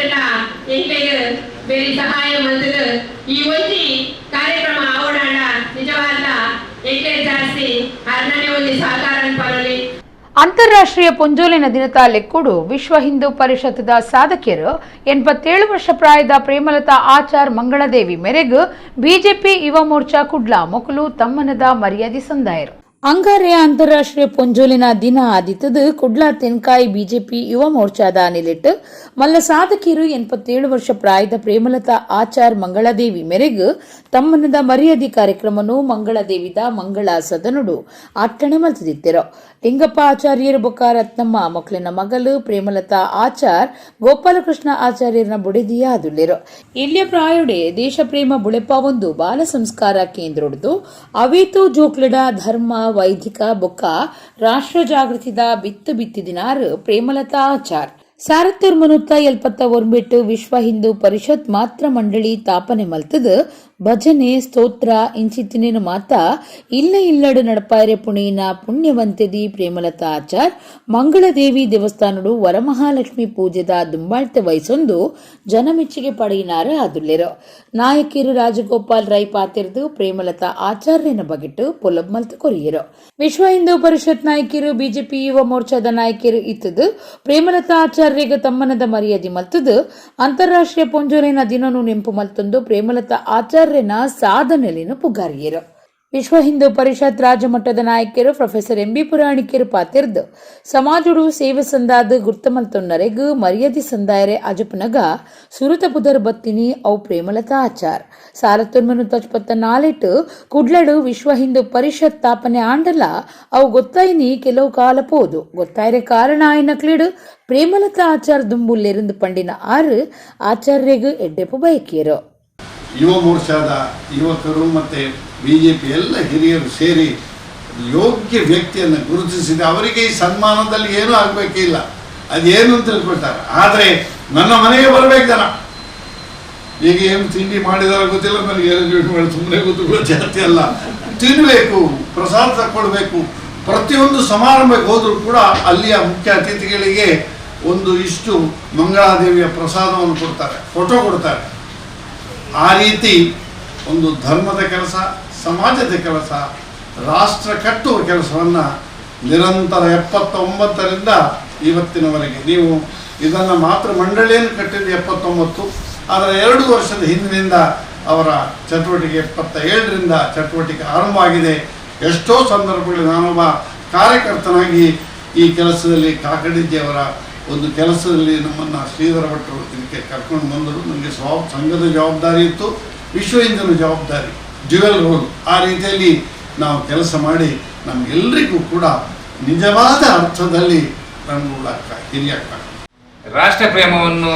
ಎಂಕ್ಲೆಗ್ ಬೇರೆ ಸಹಾಯ ಮಲ್ತದ. ಈ ಒಂಜಿ ಕಾರ್ಯಕ್ರಮ ಆವಡಾಂಡ ನಿಜವಾದ ಎಂಕ್ಲೆ ಜಾಸ್ತಿ ಅರ್ನನೆ ಒಂಜಿ ಸಹಕಾರ ಪರಲಿ. ಅಂತಾರಾಷ್ಟ್ರೀಯ ಪೊಂಜೋಲಿನ ದಿನತ ಲೆಕ್ಕುಡು ವಿಶ್ವ ಹಿಂದೂ ಪರಿಷತ್ದ ಸಾಧಕಿಯರು 87 ವರ್ಷ ಪ್ರಾಯದ ಪ್ರೇಮಲತಾ ಆಚಾರ್ ಮಂಗಳದೇವಿ ಮೇರೆಗೆ ಬಿಜೆಪಿ ಯುವ ಮೋರ್ಚಾ ಕುಡ್ಲ ಮೊಕಲು ತಮ್ಮನದ ಮರ್ಯಾದೆ ಸಂದಾಯರು. ಅಂಗಾರೆ ಅಂತಾರಾಷ್ಟ್ರೀಯ ಪೊಂಜೋಲಿನ ದಿನ ಆದಿತ್ತದು ಕುಡ್ಲ ತೆನ್ಕಾಯಿ ಬಿಜೆಪಿ ಯುವ ಮೋರ್ಚಾದ ನಿಲೆಟ್ಟು ಮಲ್ಲ ಸಾಧಕಿಯರು 87 ವರ್ಷ ಪ್ರಾಯದ ಪ್ರೇಮಲತಾ ಆಚಾರ್ ಮಂಗಳದೇವಿ ಮೇರೆಗೆ ತಮ್ಮನದ ಮರ್ಯಾದೆ ಕಾರ್ಯಕ್ರಮನು ಮಂಗಳದೇವಿದ ಮಂಗಳ ಸದನುಡು ಅಟ್ಟಣೆ ಮಲ್ತದಿತ್ತಿರು. ಲಿಂಗಪ್ಪ ಆಚಾರ್ಯರು ಬೊಕ್ಕ ರತ್ನಮ್ಮ ಮಕ್ಕಳಿನ ಮಗಲು ಪ್ರೇಮಲತಾ ಆಚಾರ್ ಗೋಪಾಲಕೃಷ್ಣ ಆಚಾರ್ಯರನ ಬುಡೆದಿಯಾದುಲ್ಲೆರು. ಎಲ್ಯ ಪ್ರಾಯೋಡೆ ದೇಶ ಪ್ರೇಮ ಬುಳೆಪ ಒಂದು ಬಾಲ ಸಂಸ್ಕಾರ ಕೇಂದ್ರೊಡ್ದು ಅವೇತೋ ಜೋಕ್ಲೆಡ ಧರ್ಮ, ವೈದಿಕ ಬೊಕ್ಕ ರಾಷ್ಟ್ರ ಜಾಗೃತಿದ ಬಿತ್ತು ಬಿತ್ತಿದಿನಾರು ಪ್ರೇಮಲತಾ ಆಚಾರ್. 1979 ವಿಶ್ವ ಹಿಂದೂ ಪರಿಷತ್ ಮಾತ್ರ ಮಂಡಳಿ ತಾಪನೆ ಮಲ್ತದ ಭಜನೆ, ಸ್ತೋತ್ರ ಇಂಚಿತ್ತಿನೇನು ಮಾತ ಇಲ್ಲ ಇಲ್ಲಡು ನಡಪಾಯರೆ ಪುಣೀನ ಪುಣ್ಯವಂತೆದಿ ಪ್ರೇಮಲತಾ ಆಚಾರ್ ಮಂಗಳದೇವಿ ದೇವಸ್ಥಾನಡು ವರಮಹಾಲಕ್ಷ್ಮಿ ಪೂಜೆದ ದುಂಬಾಳ್ತೆ ವಯಸ್ಸೊಂದು ಜನಮೆಚ್ಚುಗೆ ಪಡೆಯಿನಾರ ಆದುಲ್ಲೆರು. ನಾಯಕಿರು ರಾಜಗೋಪಾಲ್ ರೈ ಪಾತಿರ್ದು ಪ್ರೇಮಲತಾ ಆಚಾರ್ಯನ ಬಗೆಟ್ಟು ಪೊಲಬ್ ಮಲ್ತು ಕೊರಿಯರು. ವಿಶ್ವ ಹಿಂದೂ ಪರಿಷತ್ ನಾಯಕಿರು, ಬಿಜೆಪಿ ಯುವ ಮೋರ್ಚಾದ ನಾಯಕಿರು ಇತ್ತದು ಪ್ರೇಮಲತಾ ಆಚಾರ್ಯಗ ತಮ್ಮನದ ಮರ್ಯಾದೆ ಮಲ್ತದು ಅಂತಾರಾಷ್ಟ್ರೀಯ ಪೊಂಜೋಲಿನ ದಿನನು ನೆಂಪು ಮಲ್ತೊಂದು ಪ್ರೇಮಲತಾ ಆಚಾರ್ಯನ ಸಾಧನೆಲಿನ ಪುಗಾರಿಯರು. ವಿಶ್ವ ಹಿಂದೂ ಪರಿಷತ್ ರಾಜ್ಯ ಮಟ್ಟದ ನಾಯಕರು ಪ್ರೊಫೆಸರ್ ಎಂಬಿ ಪುರಾಣಿಕರು ಪಾತಿರ್ದು ಸಮಾಜಡು ಸೇವೆ ಸಂದಾದ ಗುರ್ತಮಲ್ತೊನ್ನರೆಗ್ ಮರ್ಯಾದೆ ಸಂದಾಯರೆ ಅಜಪನಗ ಸುರುತ ಪುದರ್ ಬತ್ತಿನಿ ಅವು ಪ್ರೇಮಲತಾ ಆಚಾರ್. 1974 ಕುಡ್ಲಡು ವಿಶ್ವ ಹಿಂದೂ ಪರಿಷತ್ ತಾಪನೆ ಆಂಡಲ ಅವು ಗೊತ್ತಾಯಿನಿ ಕೆಲವು ಕಾಲ ಪೋದು ಗೊತ್ತಾಯ್ರೆ ಕಾರಣ ಆಯ್ನ ಕ್ಲೀಡು ಪ್ರೇಮಲತಾ ಆಚಾರ್ ದುಂಬುಲ್ಲೆருந்து ಪಂಡಿನ ಆರು ಆಚಾರ್ಯಗ್ ಎಡ್ಡೆಪು ಬಯಕಿಯರು. ಯುವ ಮೋರ್ಚಾದ ಯುವಕರು ಮತ್ತು ಬಿಜೆಪಿ ಎಲ್ಲ ಹಿರಿಯರು ಸೇರಿ ಯೋಗ್ಯ ವ್ಯಕ್ತಿಯನ್ನು ಗುರುತಿಸಿದೆ. ಅವರಿಗೆ ಈ ಸನ್ಮಾನದಲ್ಲಿ ಏನೂ ಆಗಬೇಕಿಲ್ಲ, ಅದೇನು ಅಂತ ತಿಳ್ಕೊಳ್ತಾರೆ. ಆದರೆ ನನ್ನ ಮನೆಗೆ ಬರಬೇಕು ಜನ. ಈಗ ಏನು ತಿಂಡಿ ಮಾಡಿದಾರ ಗೊತ್ತಿಲ್ಲ ನನಗೆ, ಏನು ಮಾಡಿ ಸುಮ್ಮನೆ ಕೂತ್ಕೊಳ್ಳೋ ಜಾತಿ ಅಲ್ಲ. ತಿನ್ನಬೇಕು, ಪ್ರಸಾದ ತಕ್ಕೊಳ್ಬೇಕು. ಪ್ರತಿಯೊಂದು ಸಮಾರಂಭಕ್ಕೆ ಹೋದರೂ ಕೂಡ ಅಲ್ಲಿಯ ಮುಖ್ಯ ಅತಿಥಿಗಳಿಗೆ ಒಂದು ಇಷ್ಟು ಮಂಗಳಾದೇವಿಯ ಪ್ರಸಾದವನ್ನು ಕೊಡ್ತಾರೆ, ಫೋಟೋ ಕೊಡ್ತಾರೆ. ಆ ರೀತಿ ಒಂದು ಧರ್ಮದ ಕೆಲಸ, ಸಮಾಜದ ಕೆಲಸ, ರಾಷ್ಟ್ರ ಕಟ್ಟುವ ಕೆಲಸವನ್ನು ನಿರಂತರ 79ರಿಂದ ಇವತ್ತಿನವರೆಗೆ ನೀವು ಇದನ್ನು ಮಾತ್ರ ಮಂಡಳಿಯನ್ನು ಕಟ್ಟಿದ್ದು 79. ಆದರೆ 2 ವರ್ಷದ ಹಿಂದಿನಿಂದ ಅವರ ಚಟುವಟಿಕೆ 77ರಿಂದ ಚಟುವಟಿಕೆ ಆರಂಭ ಆಗಿದೆ. ಎಷ್ಟೋ ಸಂದರ್ಭಗಳಲ್ಲಿ ನಾನೊಬ್ಬ ಕಾರ್ಯಕರ್ತನಾಗಿ ಈ ಕೆಲಸದಲ್ಲಿ ಕಾಕಡಿಜಿಯವರ ಒಂದು ಕೆಲಸದಲ್ಲಿ ನಮ್ಮನ್ನು ಶ್ರೀಧರ ಭಟ್ರು ಇದಕ್ಕೆ ಕರ್ಕೊಂಡು ಬಂದರು. ನನಗೆ ಸಂಘದ ಜವಾಬ್ದಾರಿ ಇತ್ತು, ವಿಶ್ವ ಹಿಂದಿನ ಜವಾಬ್ದಾರಿ, ಡ್ಯುಯಲ್ ರೋಲ್. ಆ ರೀತಿಯಲ್ಲಿ ನಾವು ಕೆಲಸ ಮಾಡಿ ನಮಗೆಲ್ಲರಿಗೂ ಕೂಡ ನಿಜವಾದ ಅರ್ಥದಲ್ಲಿ ರಂಗುಳಕ್ಕ ಹಿರಿಯಕ್ಕ. ರಾಷ್ಟ್ರ ಪ್ರೇಮವನ್ನು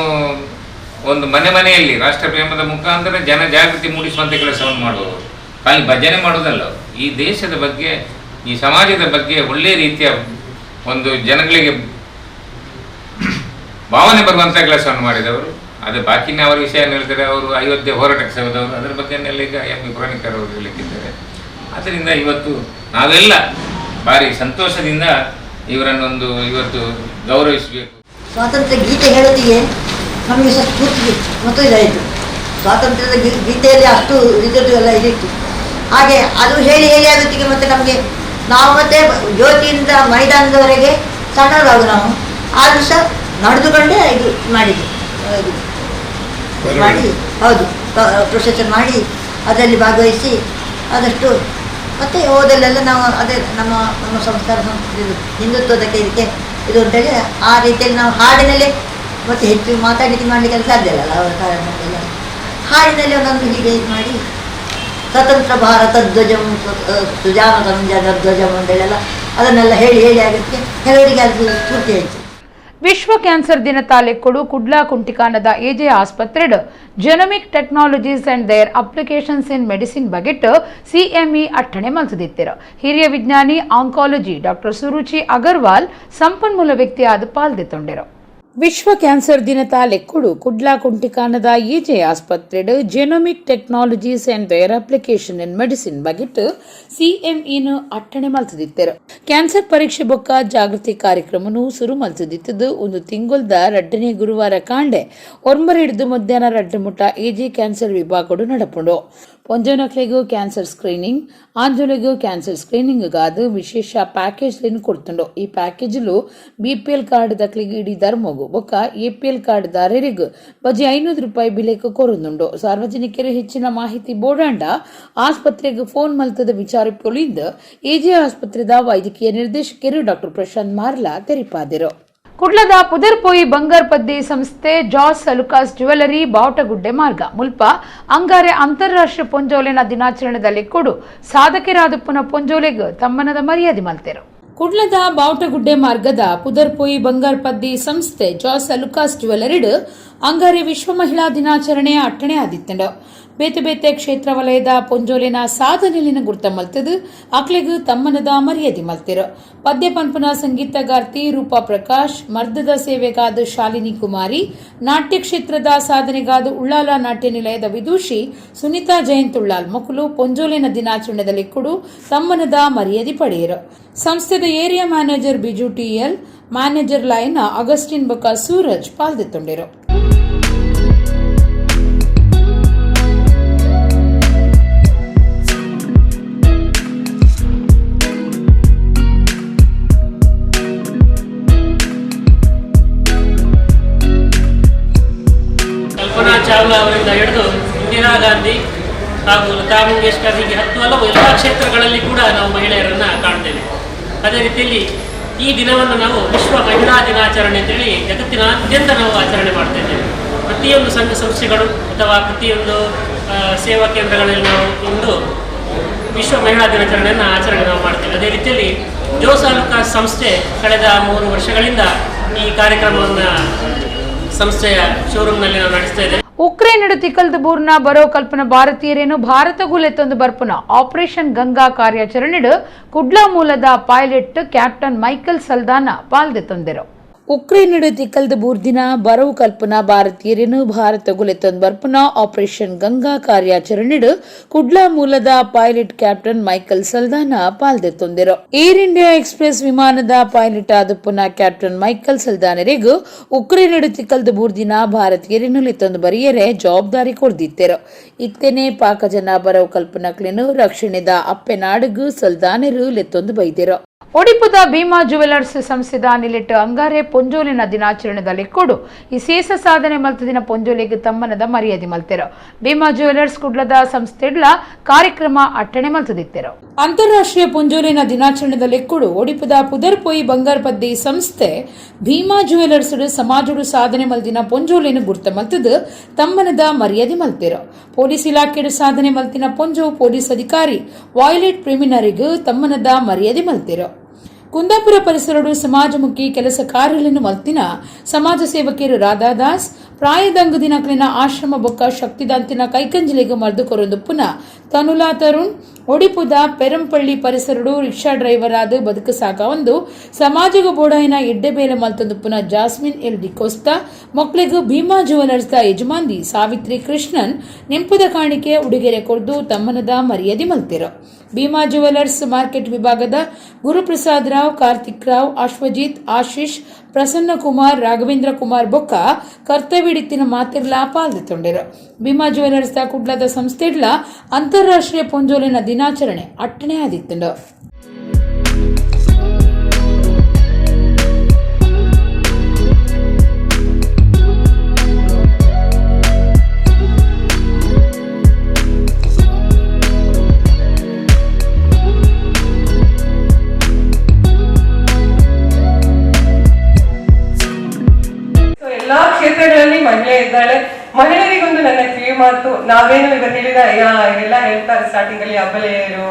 ಒಂದು ಮನೆ ಮನೆಯಲ್ಲಿ ರಾಷ್ಟ್ರ ಪ್ರೇಮದ ಮುಖಾಂತರ ಜನ ಜಾಗೃತಿ ಮೂಡಿಸುವಂಥ ಕೆಲಸವನ್ನು ಮಾಡುವವರು. ಖಾಲಿ ಭಜನೆ ಮಾಡುವುದಲ್ಲ, ಈ ದೇಶದ ಬಗ್ಗೆ, ಈ ಸಮಾಜದ ಬಗ್ಗೆ ಒಳ್ಳೆಯ ರೀತಿಯ ಒಂದು ಜನಗಳಿಗೆ ಭಾವನೆ ಬರುವಂಥ ಕೆಲಸವನ್ನು ಮಾಡಿದವರು. ಅದು ಬಾಕಿನ ಅವರ ವಿಷಯ ಹೇಳ್ತಾರೆ, ಅವರು ಅಯೋಧ್ಯೆ ಹೋರಾಟಕ್ಕೆ ಸೇರಿದವರು, ಅದರ ಬಗ್ಗೆನೆಲ್ಲ ಈಗ ಎಂ ಬಿ ಪುರಾಣಿಕರ್ ಅವರು ಹೇಳಲಿಕ್ಕಿದ್ದಾರೆ. ಆದ್ದರಿಂದ ಇವತ್ತು ನಾವೆಲ್ಲ ಭಾರಿ ಸಂತೋಷದಿಂದ ಇವರನ್ನೊಂದು ಇವತ್ತು ಗೌರವಿಸಬೇಕು. ಸ್ವಾತಂತ್ರ್ಯ ಗೀತೆ ಹೇಳೋದಿಗೆ ನಮಗೆ ಸಹ ಸ್ಫೂರ್ತಿ ಮತ್ತು ಇದಾಯಿತು. ಸ್ವಾತಂತ್ರ್ಯದ ಗೀತೆಯಲ್ಲಿ ಅಷ್ಟು ಇದರದ್ದು ಎಲ್ಲ ಇದಿತ್ತು. ಹಾಗೆ ಅದು ಹೇಳಿ ಹೇಳಿ ಆಗೋತ್ತಿಗೆ ಮತ್ತು ನಮಗೆ ನಾವು ಮತ್ತೆ ಜ್ಯೋತಿಯಿಂದ ಮೈದಾನದವರೆಗೆ ಸಣ್ಣವರಾಗ ನಾವು ಆದರೂ ಸಹ ನಡೆದುಕೊಂಡೇ ಇದು ಮಾಡಿದ್ದು, ಇದು ಮಾಡಿ, ಹೌದು, ಪ್ರೊಸೆಷನ್ ಮಾಡಿ ಅದರಲ್ಲಿ ಭಾಗವಹಿಸಿ ಆದಷ್ಟು ಮತ್ತು ಹೋದಲ್ಲೆಲ್ಲ ನಾವು ಅದೇ ನಮ್ಮ ನಮ್ಮ ಸಂಸ್ಕಾರ ಸಂಸ್ಕೃತಿ ಹಿಂದುತ್ವದಕ್ಕೆ ಇದಕ್ಕೆ ಇದು ಅಂತೇಳಿ ಆ ರೀತಿಯಲ್ಲಿ ನಾವು ಹಾಡಿನಲ್ಲೇ ಮತ್ತು ಹೆಚ್ಚು ಮಾತಾಡಲಿಕ್ಕೆ ಮಾಡಲಿಕ್ಕೆಲ್ಲ ಸಾಧ್ಯ ಇಲ್ಲ ಅವರ ಕಾರಣಕ್ಕೆಲ್ಲ ಹಾಡಿನಲ್ಲಿ ಒಂದೊಂದು ಹೀಗೆ ಇದು ಮಾಡಿ ಸ್ವತಂತ್ರ ಭಾರತ ಧ್ವಜಂ ಸುಜಾನ ಸಂಜನ ಧ್ವಜಂ ಅಂತೇಳೆಲ್ಲ ಅದನ್ನೆಲ್ಲ ಹೇಳಿ ಹೇಳಿ ಆಗೋದಕ್ಕೆ ಕೆಲವರಿಗೆ ಅದು ಸ್ಫೂರ್ತಿ ಆಯಿತು. ವಿಶ್ವ ಕ್ಯಾನ್ಸರ್ ದಿನ ತಾಲೆಕ್ಕೊಡು ಕುಡ್ಲಾ ಕುಂಟಿಕಾನದ ಎಜೆ ಆಸ್ಪತ್ರೆಡ್ genomic technologies and their applications in medicine ಬಗೆಟ್ ಸಿಎಂಇ ಅಟ್ಟಣೆ ಮಲ್ತದಿತ್ತಿರು. ಹಿರಿಯ ವಿಜ್ಞಾನಿ ಆಂಕಾಲಜಿ ಡಾಕ್ಟರ್ ಸುರುಚಿ ಅಗರ್ವಾಲ್ ಸಂಪನ್ಮೂಲ ವ್ಯಕ್ತಿಯಾದ ಪಾಲ್ದೆತ್ತೊಂಡೆರು. ವಿಶ್ವ ಕ್ಯಾನ್ಸರ್ ದಿನ ತಾಲೆಕ್ಕುಡು ಕುಡ್ಲಾ ಕುಂಟಿಕಾನದ ಎಜೆ ಆಸ್ಪತ್ರೆಡ್ genomic technologies and their application in medicine ಬಗೆಟ್ ಸಿಎಂಇನ ಅಟ್ಟಣೆ ಮಲ್ತದಿತ್ತೆರು. ಕ್ಯಾನ್ಸರ್ ಪರೀಕ್ಷೆ ಬೊಕ್ಕ ಜಾಗೃತಿ ಕಾರ್ಯಕ್ರಮನು ಸುರು ಮಲ್ತದಿತ್ತದು ಒಂದು ತಿಂಗೊಲ್ದ 2ನೇ ಗುರುವಾರ ಕಾಂಡೆ 9 ಹಿಡಿದು ಮಧ್ಯಾಹ್ನ 2 ಮುಟ ಎಜೆ ಕ್ಯಾನ್ಸರ್ ವಿಭಾಗಡು ನಡಪುಂಡು. ಪೊಂಜೋನಕ್ಲೆಗ್ ಕ್ಯಾನ್ಸರ್ ಸ್ಕ್ರೀನಿಂಗ್, ಆಂಜೋಲೆಗ್ ಕ್ಯಾನ್ಸರ್ ಸ್ಕ್ರೀನಿಂಗ್ ಗಾದ್ ವಿಶೇಷ ಪ್ಯಾಕೇಜ್ ಲೆನ್ ಕೊರ್ತುಂಡು. ಈ ಪ್ಯಾಕೇಜ್ಲು ಬಿಪಿಎಲ್ ಕಾರ್ಡ್ ದಕ್ಲೆಗ್ ಇಡೀ ಧರ್ಮಗು ಬೊಕ್ಕ ಎಪಿಎಲ್ ಕಾರ್ಡ್ ದಾರರಿಗ್ ಬಜಿ 500 ರೂಪಾಯಿ ಬಿಲೆಕ್ ಕೊರೊಂದುಂಡು. ಸಾರ್ವಜನಿಕರು ಹೆಚ್ಚಿನ ಮಾಹಿತಿ ಬೋಡಾಂಡ ಆಸ್ಪತ್ರೆಗ್ ಫೋನ್ ಮಲ್ತದ ವಿಚಾರಿಪೊಲಿಂದ್ ಎಜೆ ಆಸ್ಪತ್ರೆದ ವೈದ್ಯಕೀಯ ನಿರ್ದೇಶಕರು ಡಾಕ್ಟರ್ ಪ್ರಶಾಂತ್ ಮಾರ್ಲಾ ತೆರಿಪಾದರು. ಕುಡ್ಲದ ಪುದರ್ಪೋಯಿ ಬಂಗಾರ್ಪದ್ದಿ ಸಂಸ್ಥೆ ಜಾಸ್ ಅಲುಕಾಸ್ ಜ್ಯುವೆಲರಿ ಬಾವಟಗುಡ್ಡೆ ಮಾರ್ಗ ಮುಲ್ಪ ಅಂಗಾರೆ ಅಂತಾರಾಷ್ಟ್ರೀಯ ಪೊಂಜೋಲೆನ ದಿನಾಚರಣೆದಲ್ಲಿ ಕೊಡು ಸಾಧಕರಾದಪ್ಪನ ಪೊಂಜೋಲೆಗ್ ತಮ್ಮನದ ಮರ್ಯಾದೆ ಮಲ್ತೆರು. ಕುಡ್ಲದ ಬಾವಟಗುಡ್ಡೆ ಮಾರ್ಗದ ಪುದರ್ಪೋಯಿ ಬಂಗಾರ್ಪದ್ದಿ ಸಂಸ್ಥೆ ಜಾಸ್ ಅಲುಕಾಸ್ ಜ್ಯುವೆಲರಿಡ್ ಅಂಗಾರೆ ವಿಶ್ವ ಮಹಿಳಾ ದಿನಾಚರಣೆ ಅಟ್ಟಣೆ ಆದಿತ್ತಂಡು. ಬೇತೆ ಬೇತೆ ಕ್ಷೇತ್ರ ವಲಯದ ಪೊಂಜೋಲೆನ ಸಾಧನೆಲಿನ ಗುರ್ತ ಮಲ್ತದು ಅಕ್ಲೆಗ್ ತಮ್ಮನದ ಮರ್ಯಾದೆ ಮಲ್ತೆರು. ಪದ್ಯ ಪನ್ಪುನ ಸಂಗೀತಗಾರ್ತಿ ರೂಪಾ ಪ್ರಕಾಶ್, ಮರ್ದದ ಸೇವೆಗಾದ ಶಾಲಿನಿ ಕುಮಾರಿ, ನಾಟ್ಯ ಕ್ಷೇತ್ರದ ಸಾಧನೆಗಾದ ಉಳ್ಳಾಲ ನಾಟ್ಯ ನಿಲಯದ ವಿದೂಷಿ ಸುನೀತಾ ಜಯಂತ್ ಉಳ್ಳಾಲ್ ಮೊಕಲು ಪೊಂಜೋಲೆನ ದಿನಾಚರಣೆದಲ್ಲಿ ಕೊಡು ತಮ್ಮನದ ಮರ್ಯಾದೆ ಪಡೆಯರು. ಸಂಸ್ಥೆದ area manager Biju TL, manager line Augustine ಬೊಕ್ಕ ಸೂರಜ್ ಪಾಲ್ದೆತ್ತೊಂಡಿರು. ಕಲ್ಪನಾ ಚಾವ್ಲಾ ಅವರಿಂದ ಹಿಡಿದು ಇಂದಿರಾ ಗಾಂಧಿ ಹಾಗೂ ಲತಾ ಮಂಗೇಶ್ಕರ್ ಹೀಗೆ 10 ಹಲವು ಎಲ್ಲ ಕ್ಷೇತ್ರಗಳಲ್ಲಿ ಕೂಡ ನಾವು ಮಹಿಳೆಯರನ್ನು ಕಾಣ್ತೇವೆ. ಅದೇ ರೀತಿಯಲ್ಲಿ ಈ ದಿನವನ್ನು ನಾವು ವಿಶ್ವ ಮಹಿಳಾ ದಿನಾಚರಣೆ ಅಂತೇಳಿ ಜಗತ್ತಿನಾದ್ಯಂತ ನಾವು ಆಚರಣೆ ಮಾಡ್ತಾ ಇದ್ದೇವೆ. ಪ್ರತಿಯೊಂದು ಸಂಘ ಸಂಸ್ಥೆಗಳು ಅಥವಾ ಪ್ರತಿಯೊಂದು ಸೇವಾ ಕೇಂದ್ರಗಳಲ್ಲಿ ನಾವು ಇಂದು ವಿಶ್ವ ಮಹಿಳಾ ದಿನಾಚರಣೆಯನ್ನು ಆಚರಣೆ ನಾವು ಮಾಡ್ತೇವೆ. ಅದೇ ರೀತಿಯಲ್ಲಿ ಜೋಸ್ ಆಲುಕಾಸ್ ಸಂಸ್ಥೆ ಕಳೆದ 3 ವರ್ಷಗಳಿಂದ ಈ ಕಾರ್ಯಕ್ರಮವನ್ನು ಸಂಸ್ಥೆಯ ಶೋರೂಮ್ನಲ್ಲಿ ನಾವು ನಡೆಸ್ತಾ ಇದ್ದೇವೆ. ಉಕ್ರೇನ್ ತಿಕಲ್ದ ಬೂರ್ನ ಬರೋ ಕಲ್ಪನ ಭಾರತೀಯರೇನು ಭಾರತ ಗುಲೆತ್ತೊಂದು ಬರ್ಪುನ ಆಪರೇಷನ್ ಗಂಗಾ ಕಾರ್ಯಾಚರಣೆಡು ಕುಡ್ಲಾ ಮೂಲದ pilot captain Michael Saldanha ಪಾಲ್ದೆತ್ತೊಂದಿರು. Ukraine ತಿಕಲ್ದ ಬೂರ್ದಿನ ಬರವು ಕಲ್ಪನಾ ಭಾರತೀಯರೇನು ಭಾರತ ಗುಲೆತ್ತೊಂದು ಬರ್ಪುನ ಆಪರೇಷನ್ ಗಂಗಾ ಕಾರ್ಯಾಚರಣೆಡು ಕುಡ್ಲಾ ಮೂಲದ pilot captain Michael Saldanha ಪಾಲ್ದೆತ್ತೊಂದಿರು. Air India express ವಿಮಾನದ ಪೈಲಟ್ ಆದ ಪುನಃ ಕ್ಯಾಪ್ಟನ್ ಮೈಕಲ್ ಸಲ್ದಾನರಿಗೂ ಉಕ್ರೇನ್ ತಿಕಲ್ದ ಬೂರ್ದಿನ ಭಾರತೀಯರೇನು ಲೆತ್ತೊಂದು ಬರಿಯರೆ ಜವಾಬ್ದಾರಿ ಕೊಡ್ದಿತ್ತೆರು. ಇತ್ತೇನೆ ಪಾಕ ಜನ ಬರವು ಕಲ್ಪನಕ್ಲೇನು ರಕ್ಷಣೆದ ಅಪ್ಪೆ ನಾಡುಗು ಸಲ್ದಾನರು ಲೆತ್ತೊಂದು ಬೈದಿರು. ಒಡಿಪುದ ಭೀಮಾ ಜುವೆಲರ್ಸ್ ಸಂಸ್ಥೆದ ನಿಲೆಟ್ಟು ಅಂಗಾರೆ ಪೊಂಜೋಲಿನ ದಿನಾಚರಣೆದಲ್ಲಿ ಕೊಡು ವಿಶೇಷ ಸಾಧನೆ ಮಲ್ತದಿನ ಪೊಂಜೋಲಿಗೆ ತಮ್ಮನದ ಮರ್ಯಾದೆ ಮಲ್ತೆರು. ಭೀಮಾ ಜುವೆಲರ್ಸ್ ಕುಡ್ಲದ ಸಂಸ್ಥೆಡ್ಲ ಕಾರ್ಯಕ್ರಮ ಅಟ್ಟಣೆ ಮಲ್ತದಿತ್ತೆರು. ಅಂತಾರಾಷ್ಟ್ರೀಯ ಪೊಂಜೋಲಿನ ದಿನಾಚರಣೆದಲ್ಲಿ ಕೊಡು ಒಡಿಪುದ ಪುದರ್ಪೋಯಿ ಬಂಗಾರಪದ್ದಿ ಸಂಸ್ಥೆ ಭೀಮಾ ಜುವೆಲರ್ಸ್ ಸಮಾಜಡು ಸಾಧನೆ ಮಲ್ದಿನ ಪೊಂಜೋಲಿನ ಗುರ್ತ ಮಲ್ತದು ತಮ್ಮನದ ಮರ್ಯಾದೆ ಮಲ್ತೆರು. ಪೊಲೀಸ್ ಇಲಾಖೆಡು ಸಾಧನೆ ಮಲ್ತಿನ ಪೊಂಜೋ ಪೊಲೀಸ್ ಅಧಿಕಾರಿ ವಾಯ್ಲೆಟ್ ಪ್ರಿಮಿನರಿಗೂ ತಮ್ಮನದ ಮರ್ಯಾದೆ ಮಲ್ತೆರು. ಕುಂದಾಪುರ ಪರಿಸರಡು ಸಮಾಜಮುಖಿ ಕೆಲಸ ಕಾರ್ಯಗಳನ್ನು ಮಲ್ತಿನ ಸಮಾಜ ಸೇವಕಿಯರು ರಾಧಾದಾಸ್ ಪ್ರಾಯದಂಗದಿನಕ್ಲಿನ ಆಶ್ರಮ ಬೊಕ್ಕ ಶಕ್ತಿದಾಂತಿನ ಕೈಕಂಜಲಿಗೆ ಮರ್ದು ಕೊರೊಂದು ಪುನಃ ತನುಲಾ ತರುಣ್ ಒಡಿಪುದ ಪೆರಂಪಳ್ಳಿ ಪರಿಸರಡು ರಿಕ್ಷಾ ಡ್ರೈವರ್ ಆದ ಬದುಕು ಸಾಕ ಒಂದು ಸಮಾಜಗ ಬೋಡಾಯಿನ ಎಡ್ಡೆ ಬೇಲೆ ಮಲ್ತೊಂದು ಪುನಃ ಜಾಸ್ಮಿನ್ ಎಲ್ ಡಿಕೋಸ್ತಾ ಮಕ್ಕಳಿಗೂ ಭೀಮಾ ಜುವೆಲರ್ಸ್ the ಯಜಮಾನ್ದಿ ಸಾವಿತ್ರಿ ಕೃಷ್ಣನ್ ನೆಂಪುದ ಕಾಣಿಕೆ ಉಡುಗೆರೆ ಕೊರ್ದು ತಮ್ಮನದ ಮರ್ಯಾದೆ ಮಲ್ತಿರು. ಭೀಮಾ ಜುವೆಲರ್ಸ್ ಮಾರ್ಕೆಟ್ ವಿಭಾಗದ ಗುರುಪ್ರಸಾದ್ ರಾವ್, ಕಾರ್ತಿಕ್ ರಾವ್, ಅಶ್ವಜಿತ್, ಆಶೀಶ್, ಪ್ರಸನ್ನ ಕುಮಾರ್, ರಾಘವೇಂದ್ರ ಕುಮಾರ್ ಬೊಕ್ಕ ಕರ್ತವ್ಯಡಿತ್ತಿನ ಮಾತಿರ್ಲಾ ಪಾಲ್ದೆತ್ತೊಂಡಿರು. ಭೀಮಾ ಜುವೆಲರ್ಸ್ the ಕುಡ್ಲದ ಸಂಸ್ಥೆಡ್ಲ ಅಂತಾರಾಷ್ಟ್ರೀಯ ಪೊಂಜೋಲಿನ ದಿನಾಚರಣೆ ಅಟ್ಟಣೆ ಆದಿತ್ತುಂಡು. ಕ್ಷೇತ್ರಗಳಲ್ಲಿ ಮಹಿಳೆ ಇದ್ದಾಳೆ. ಮಹಿಳೆಯರಿಗೊಂದು ನನ್ನ ಕಿವಿ ಮಾತು, ನಾವೇನು ಇವರು ಹೇಳಿದ ಎಲ್ಲ ಹೇಳ್ತಾರೆ ಸ್ಟಾರ್ಟಿಂಗ್ ಅಲ್ಲಿ ಅಬಲೆಯರು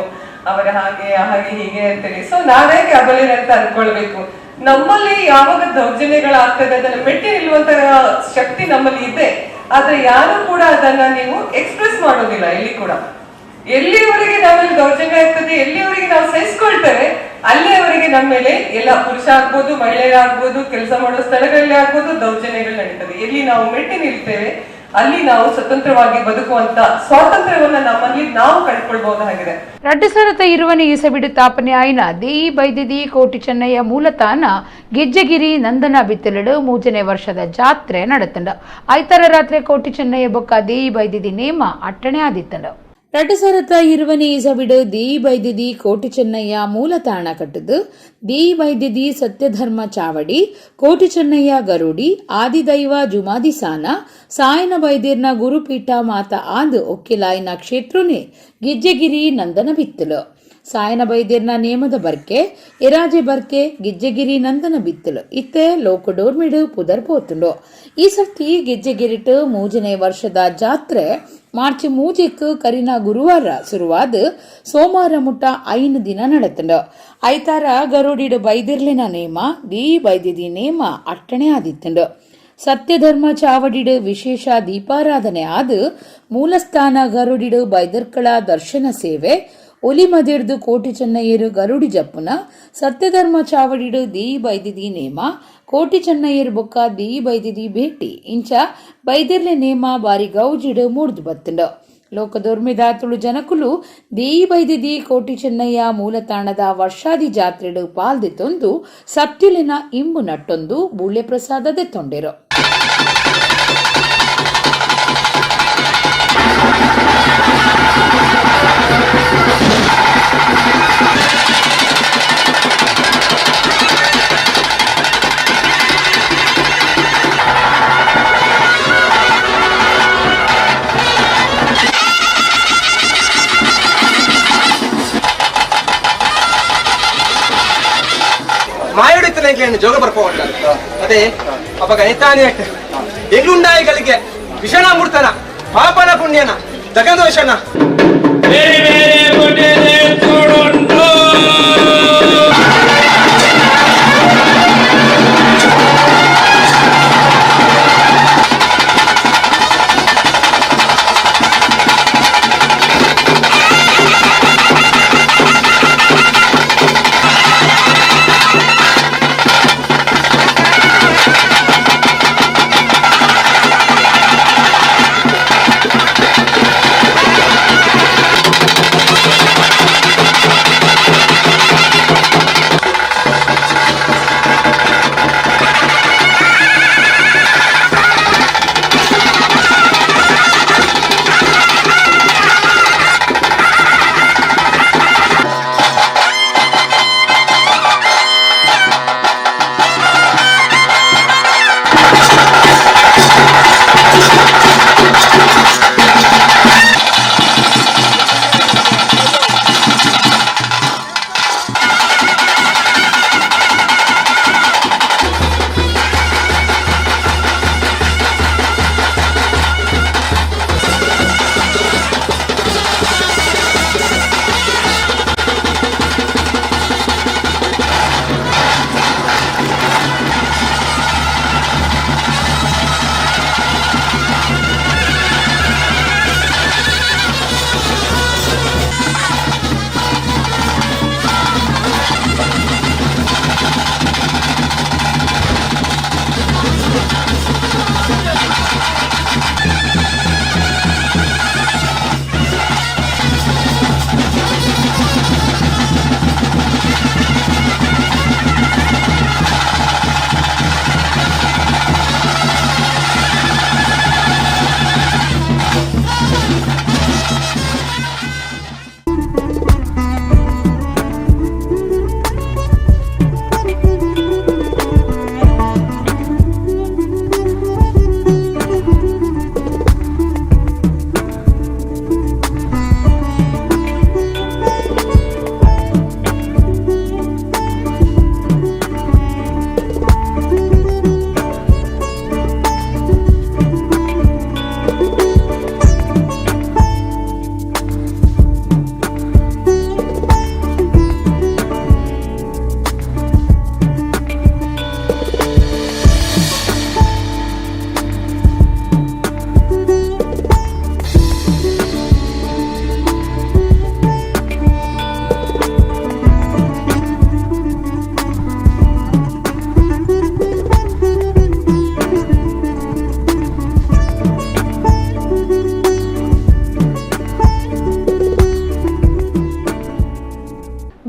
ಅವರ ಹಾಗೆ ಹಾಗೆ ಹೀಗೆ ಅಂತೇಳಿ. ಸೊ ನಾವ್ಯಾಕೆ ಅಬಲೆಯರು ಅಂತ ಅನ್ಕೊಳ್ಬೇಕು? ನಮ್ಮಲ್ಲಿ ಯಾವಾಗ ದೌರ್ಜನ್ಯಗಳಾಗ್ತದೆ ಅದನ್ನ ಮೆಟ್ಟಿ ನಿಲ್ಲುವಂತ ಶಕ್ತಿ ನಮ್ಮಲ್ಲಿ ಇದೆ. ಆದ್ರೆ ಯಾರು ಕೂಡ ಅದನ್ನ ನೀವು ಎಕ್ಸ್ಪ್ರೆಸ್ ಮಾಡೋದಿಲ್ಲ. ಎಲ್ಲಿ ಕೂಡ ಎಲ್ಲಿಯವರೆಗೆ ನಮ್ಮಲ್ಲಿ ದೌರ್ಜನ್ಯ ಆಗ್ತದೆ, ಎಲ್ಲಿಯವರೆಗೆ ನಾವು ಸಹಿಸ್ಕೊಳ್ತೇವೆ, ಅಲ್ಲಿಯವರೆಗೆ ನಮ್ಮ ಮೇಲೆ ಎಲ್ಲ ಪುರುಷ ಆಗ್ಬೋದು, ಮಹಿಳೆಯರಾಗ್ಬೋದು, ಕೆಲಸ ಮಾಡೋ ಸ್ಥಳಗಳಲ್ಲಿ ಆಗ್ಬೋದು, ದೌರ್ಜನ್ಯಗಳು ನಡೀತದೆ. ಎಲ್ಲಿ ನಾವು ಮೆಟ್ಟಿ ನಿಲ್ತೇವೆ ಅಲ್ಲಿ ನಾವು ಸ್ವತಂತ್ರವಾಗಿ ಬದುಕುವಂತ ಸ್ವಾತಂತ್ರ್ಯವನ್ನ ನಮ್ಮಲ್ಲಿ ನಾವು ಕಂಡುಕೊಳ್ಬಹುದಾಗಿದೆ. 2020 ಇಸವಿಡು ತಾಪನೆ ಆಯ್ನ ದೇಯಿ ಬೈದಿದಿ ಕೋಟಿ ಚೆನ್ನಯ್ಯ ಮೂಲತಾನ ಗೆಜ್ಜೆಗಿರಿ ನಂದನ ಬಿತ್ತಲಡು 3ನೇ ವರ್ಷದ ಜಾತ್ರೆ ನಡೆತಂಡ. ಐತರ ರಾತ್ರಿ ಕೋಟಿ ಚೆನ್ನಯ್ಯ ಬೊಕ್ಕ ದೇಯಿ ಬೈದಿದಿ ನೇಮ ಅಟ್ಟಣೆ ಆದಿತ್ತಂಡ. 2020 ಇಸವಿಡು the Baidedi ಕೋಟಿ ಚೆನ್ನಯ್ಯ ಮೂಲತಾಣ ಕಟ್ಟುದು the Baidedi ಸತ್ಯಧರ್ಮ ಚಾವಡಿ ಕೋಟಿ ಚೆನ್ನಯ್ಯ ಗರುಡಿ ಆದಿದೈವ ಜುಮಾದಿಸಾನ ಸಾಯನ ಬೈದಿರ್ನ ಗುರುಪೀಠ ಮಾತ ಆದ್ ಒಕ್ಕಿಲಾಯಿನ ಕ್ಷೇತ್ರನೇ ಗಿಜ್ಜೆಗಿರಿ ನಂದನ ಬಿತ್ತಲು. ಸಾಯನ ಬೈದಿರ್ನ ನೇಮದ ಬರ್ಕೆ ಎರಾಜೆ ಬರ್ಕೆ ಗಿಜ್ಜೆಗಿರಿ ನಂದನ ಬಿತ್ತಲು ಇತ್ತೆ ಲೋಕಡೋರ್ಮಿಡು ಪುದರ್ ಪೋತುಂಡು. ಈ ಸರ್ತಿ ಗಿಜ್ಜೆಗಿರಿಟು 3ನೇ ವರ್ಷದ ಜಾತ್ರೆ ಮಾರ್ಚ್ 3ಕ್ಕೆ ಕರಿನ ಗುರುವಾರ ಶುರುವಾದ ಸೋಮವಾರ ಮುಟ್ಟ 5 ದಿನ ನಡೆತುಂಡು. ಐತಾರ ಗರುಡಿಡು ಬೈದಿರ್ಲಿನ ನೇಮ the Baidedi ನೇಮ ಅಟ್ಟಣೆ ಆದಿತ್ತುಂಡು. ಸತ್ಯಧರ್ಮ ಚಾವಡಿಡು ವಿಶೇಷ ದೀಪಾರಾಧನೆ ಆದ ಮೂಲಸ್ಥಾನ ಗರುಡಿಡು ಬೈದರ್ಕಳ ದರ್ಶನ ಸೇವೆ ಒಲಿ ಮದಿರ್ದು ಕೋಟಿ ಚೆನ್ನಯ್ಯರು ಗರುಡಿ ಜಪ್ಪುನ ಸತ್ಯಧರ್ಮ ಚಾವಡಿಡು the Baidedi ನೇಮ ಕೋಟಿ ಚೆನ್ನಯ್ಯರು ಬೊಕ್ಕ the Baidedi ಭೇಟಿ ಇಂಚ ಬೈದಿರ್ಲೆ ನೇಮ ಬಾರಿ ಗೌಜಿಡು ಮೂಡ್ದು ಬತ್ತುಂಡು. ಲೋಕದೊರ್ಮಿದ ತುಳು ಜನಕುಲು the Baidedi ಕೋಟಿ ಚೆನ್ನಯ್ಯ ಮೂಲತಾಣದ ವರ್ಷಾದಿ ಜಾತ್ರೆಡು ಪಾಲ್ದೆತ್ತೊಂದು ಸತ್ಯುಲಿನ ಇಂಬು ನಟ್ಟೊಂದು ಬೂಳ್ಯ ಪ್ರಸಾದ ದೆತ್ತೊಂಡೆರು. ಮಾಯುಡಿತನ ಜೋಗ ಬರ್ಪೋಟ ಅದೇ ಅಪಗ ಎತ್ತಾನೆ ಎಗ್ಲುಂಡಾಯಿಗಳಿಗೆ ವಿಷಣಾಮೂರ್ತನ ಪಾಪನ ಪುಣ್ಯನ ದಗದೋಷನ ಬೇರೆ ಬೇರೆ ಕೊಟ್ಟರೆ ತೋಡುಂಟು.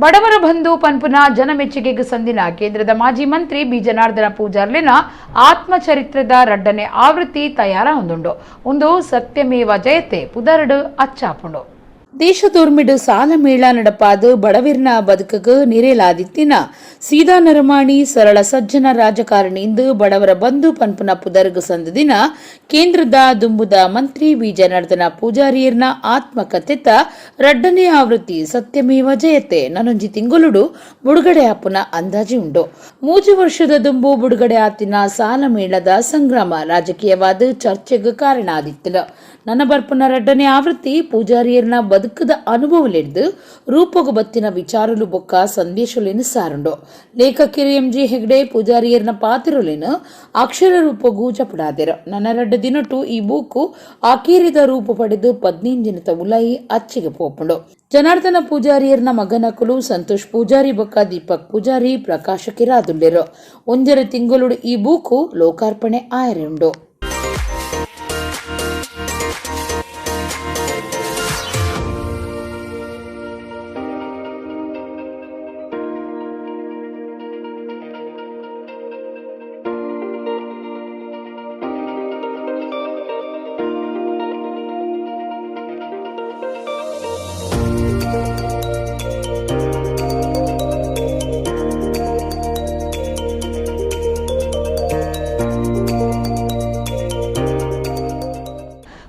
ಬಡವರ ಬಂಧು ಪನ್ಪುನ ಜನಮೆಚ್ಚುಗೆಗೆ ಸಂದಿನ ಕೇಂದ್ರದ ಮಾಜಿ ಮಂತ್ರಿ ಬಿ ಜನಾರ್ದನ ಪೂಜಾರ್ಲಿನ ಆತ್ಮಚರಿತ್ರದ ರಡ್ಡನೆ ಆವೃತ್ತಿ ತಯಾರ ಹೊಂದುಂಡು. ಒಂದು ಸತ್ಯಮೇವ ಜಯತೆ ಪುದರಡು ಅಚ್ಚಾಪುಂಡು. ದೇಶದೋರ್ಮಿಡು ಸಾಲ ಮೇಳ ನಡಪಾದು ಬಡವಿರ್ನ ಬದುಕುಗು ನಿರೇಲಾದಿತ್ತಿನ ಸೀದಾ ನರಮಾಣಿ ಸರಳ ಸಜ್ಜನ ರಾಜಕಾರಣಿಂದು ಬಡವರ ಬಂಧು ಪನ್ಪುನ ಪುದರ್ಗು ಸಂದದಿನ ಕೇಂದ್ರದ ದುಂಬುದ ಮಂತ್ರಿ ವಿ ಜನಾರ್ದನ ಪೂಜಾರಿಯರ್ನ ಆತ್ಮಕಥೆತ ರಡ್ಡನೇ ಆವೃತ್ತಿ ಸತ್ಯಮೇವ ಜಯತೆ ನನೊಂಜಿ ತಿಂಗುಲುಡು ಬುಡುಗಡೆ ಆಪುನ ಅಂದಾಜಿ ಉಂಡು. 3 ವರ್ಷದ ದುಂಬು ಬುಡುಗಡೆ ಆತಿನ ಸಾಲ ಮೇಳದ ಸಂಗ್ರಾಮ ರಾಜಕೀಯವಾದ ಚರ್ಚೆಗೆ ಕಾರಣ ಆದಿತ್ತಿನ. ನನ್ನ ಬರ್ಪುನ ರಡ್ಡನೇ ಆವೃತ್ತಿ ಪೂಜಾರಿಯರ್ನ ಬದುಕದ ಅನುಭವಲಿಡ್ದು ರೂಪಗು ಬತ್ತಿನ ವಿಚಾರಲು ಬೊಕ್ಕ ಸಂದೇಶಲೇನು ಸಾರುಂಡು. ಲೇಖಕಿರು ಎಂ.ಜಿ. ಹೆಗ್ಡೆ ಪೂಜಾರಿಯರ್ನ ಪಾತಿರುಲೇನು ಅಕ್ಷರ ರೂಪಗೂ ಜಪಡಾದಿರು. ನನ್ನ ರಡ್ಡ ದಿನಟು ಈ ಬೂಕು ಆಕೀರಿದ ರೂಪ ಪಡೆದು 15 ದಿನದ ಉಲಾಯಿ ಅಚ್ಚಿಗೆ ಪೋಪುಂಡು. ಜನಾರ್ದನ ಪೂಜಾರಿಯರ್ನ ಮಗನಕುಲು ಸಂತೋಷ್ ಪೂಜಾರಿ ಬೊಕ್ಕ ದೀಪಕ್ ಪೂಜಾರಿ ಪ್ರಕಾಶಕಿರಾದುಲ್ಲೆರು. 1.5 ತಿಂಗಳು ಈ ಬೂಕು ಲೋಕಾರ್ಪಣೆ ಆಯರುಂಡು.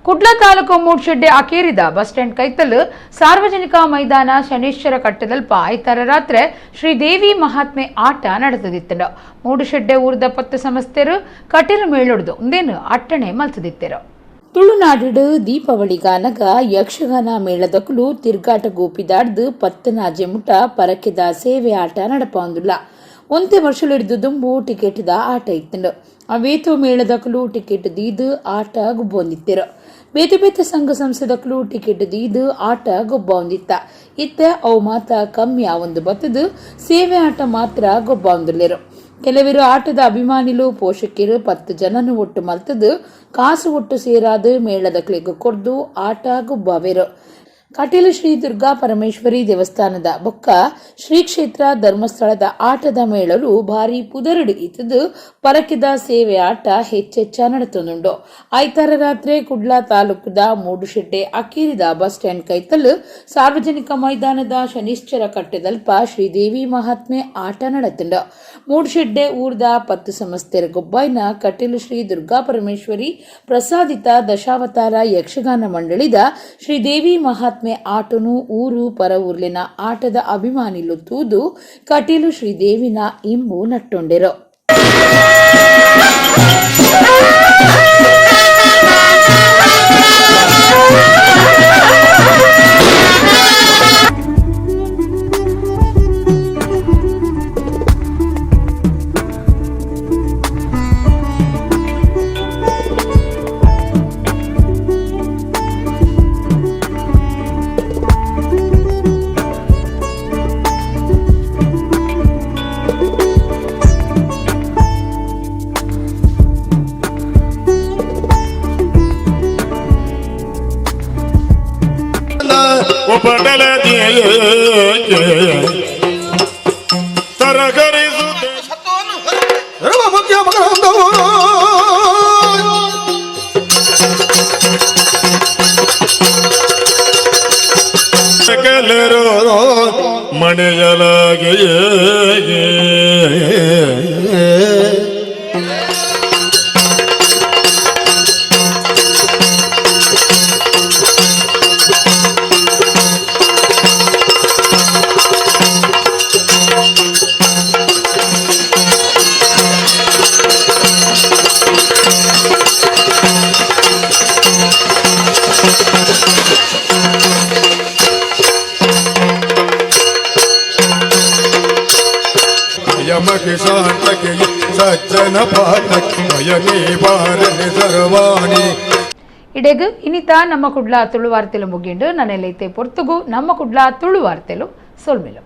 ಕುಡ್ಲ ತಾಲೂಕು ಮೂಡ್ಶೆಡ್ಡೆ ಅಕೇರಿದ ಬಸ್ ಸ್ಟ್ಯಾಂಡ್ ಕೈತಲು ಸಾರ್ವಜನಿಕ ಮೈದಾನ ಶನೇಶ್ವರ ಕಟ್ಟದಲ್ಪ ಐತಾರ ರಾತ್ರಿ ಶ್ರೀದೇವಿ ಮಹಾತ್ಮೆ ಆಟ ನಡೆದಿತ್ತು. ಮೂಡುಶೆಡ್ಡೆ ಊರ್ದ 10 ಸಂಸ್ಥೆರು ಕಟೀಲು ಮೇಳೊಡ್ದು ಒಂದೇನು ಅಟ್ಟಣೆ ಮಲ್ಸದಿತ್ತರು. ತುಳುನಾಡು ದೀಪಾವಳಿಗಾನಗ ಯಕ್ಷಗಾನ ಮೇಳದಕುಲು ತಿರ್ಗಾಟ ಗೋಪಿದಾಡ್ದು ಪತ್ತನಾಜೆ ಮುಟ ಪರಕೆದ ಸೇವೆ ಆಟ ನಡಪೊಂದುಲ್ಲ. ಒಂತೆ ವರ್ಷಲಿಡ್ದು ದುಂಬು ಟಿಕೆಟ್ದ ಆಟ ಇತ್ತಂಡು. ಅವೇತೋ ಮೇಳದಕಲು ಟಿಕೆಟ್ ದೀದು ಆಟ ಗುಬ್ಬೊಂದಿತ್ತಿರು. ಬೇತೆ ಬೇತೆ ಸಂಘ ಸಂಸ್ಥೆದಕಲು ಟಿಕೆಟ್ ದೀದು ಆಟ ಗೊಬ್ಬೊಂದಿತ್ತ. ಇತ್ತ ಅವು ಮಾತ ಕಮ್ಮಿ ಒಂದು ಬತ್ತದು ಸೇವೆ ಆಟ ಮಾತ್ರ ಗೊಬ್ಬೊಂದಿಲ್ಲೆರು. ಕೆಲವರು ಆಟದ ಅಭಿಮಾನಿಲು ಪೋಷಕರು 10 ಜನನು ಒಟ್ಟು ಮಲ್ತದು ಕಾಸು ಒಟ್ಟು ಸೇರಾದು ಮೇಳದಕ್ಲಿಗೆ ಕೊರ್ದು ಆಟ ಗುಬ್ಬಾವೆರು. ಕಟೀಲು ಶ್ರೀ ದುರ್ಗಾ ಪರಮೇಶ್ವರಿ ದೇವಸ್ಥಾನದ ಬೊಕ್ಕ ಶ್ರೀ ಕ್ಷೇತ್ರ ಧರ್ಮಸ್ಥಳದ ಆಟದ ಮೇಳಲು ಭಾರಿ ಪುದರುಡು ಇತ್ತದು ಪರಕೆದ ಸೇವೆ ಆಟ ಹೆಚ್ಚೆಚ್ಚ ನಡೆತುಂಡು. ಐತಾರ ರಾತ್ರಿ ಕುಡ್ಲ ತಾಲೂಕುದ ಮೂಡುಶೆಡ್ಡೆ ಅಕೀರಿದ ಬಸ್ ಸ್ಟ್ಯಾಂಡ್ ಕೈತಲು ಸಾರ್ವಜನಿಕ ಮೈದಾನದ ಶನಿಶ್ಚರ ಕಟ್ಟೆದಲ್ಪ ಶ್ರೀದೇವಿ ಮಹಾತ್ಮೆ ಆಟ ನಡೆತುಂಡು. ಮೂಡುಶೆಡ್ಡೆ ಊರ್ದ 10 ಸಂಸ್ಥೆರ ಗೊಬ್ಬಾಯ್ನ ಕಟೀಲು ಶ್ರೀ ದುರ್ಗಾ ಪರಮೇಶ್ವರಿ ಪ್ರಸಾದಿತ ದಶಾವತಾರ ಯಕ್ಷಗಾನ ಮಂಡಳಿದ ಶ್ರೀದೇವಿ ಮಹಾತ್ಮೆ ಆಟನು ಊರು ಪರ ಊರ್ಲಿನ ಆಟದ ಅಭಿಮಾನಿಲು ತೂದು ಕಟೀಲು ಶ್ರೀದೇವಿನ ಇಂಬು ನಟ್ಟೊಂಡೆರು. ಇಡೆಗು ಇನಿತ ನಮ್ಮ ಕುಡ್ಲ ತುಳುವಾರ್ತೆಲು ಮುಗಿಂಡು ನನ್ನೆಲ್ಲೈತೆ ಪೊರ್ತುಗು ನಮ್ಮ ಕುಡ್ಲ ತುಳುವಾರ್ತೆಲು ಸೊಲ್ಮೆಲು.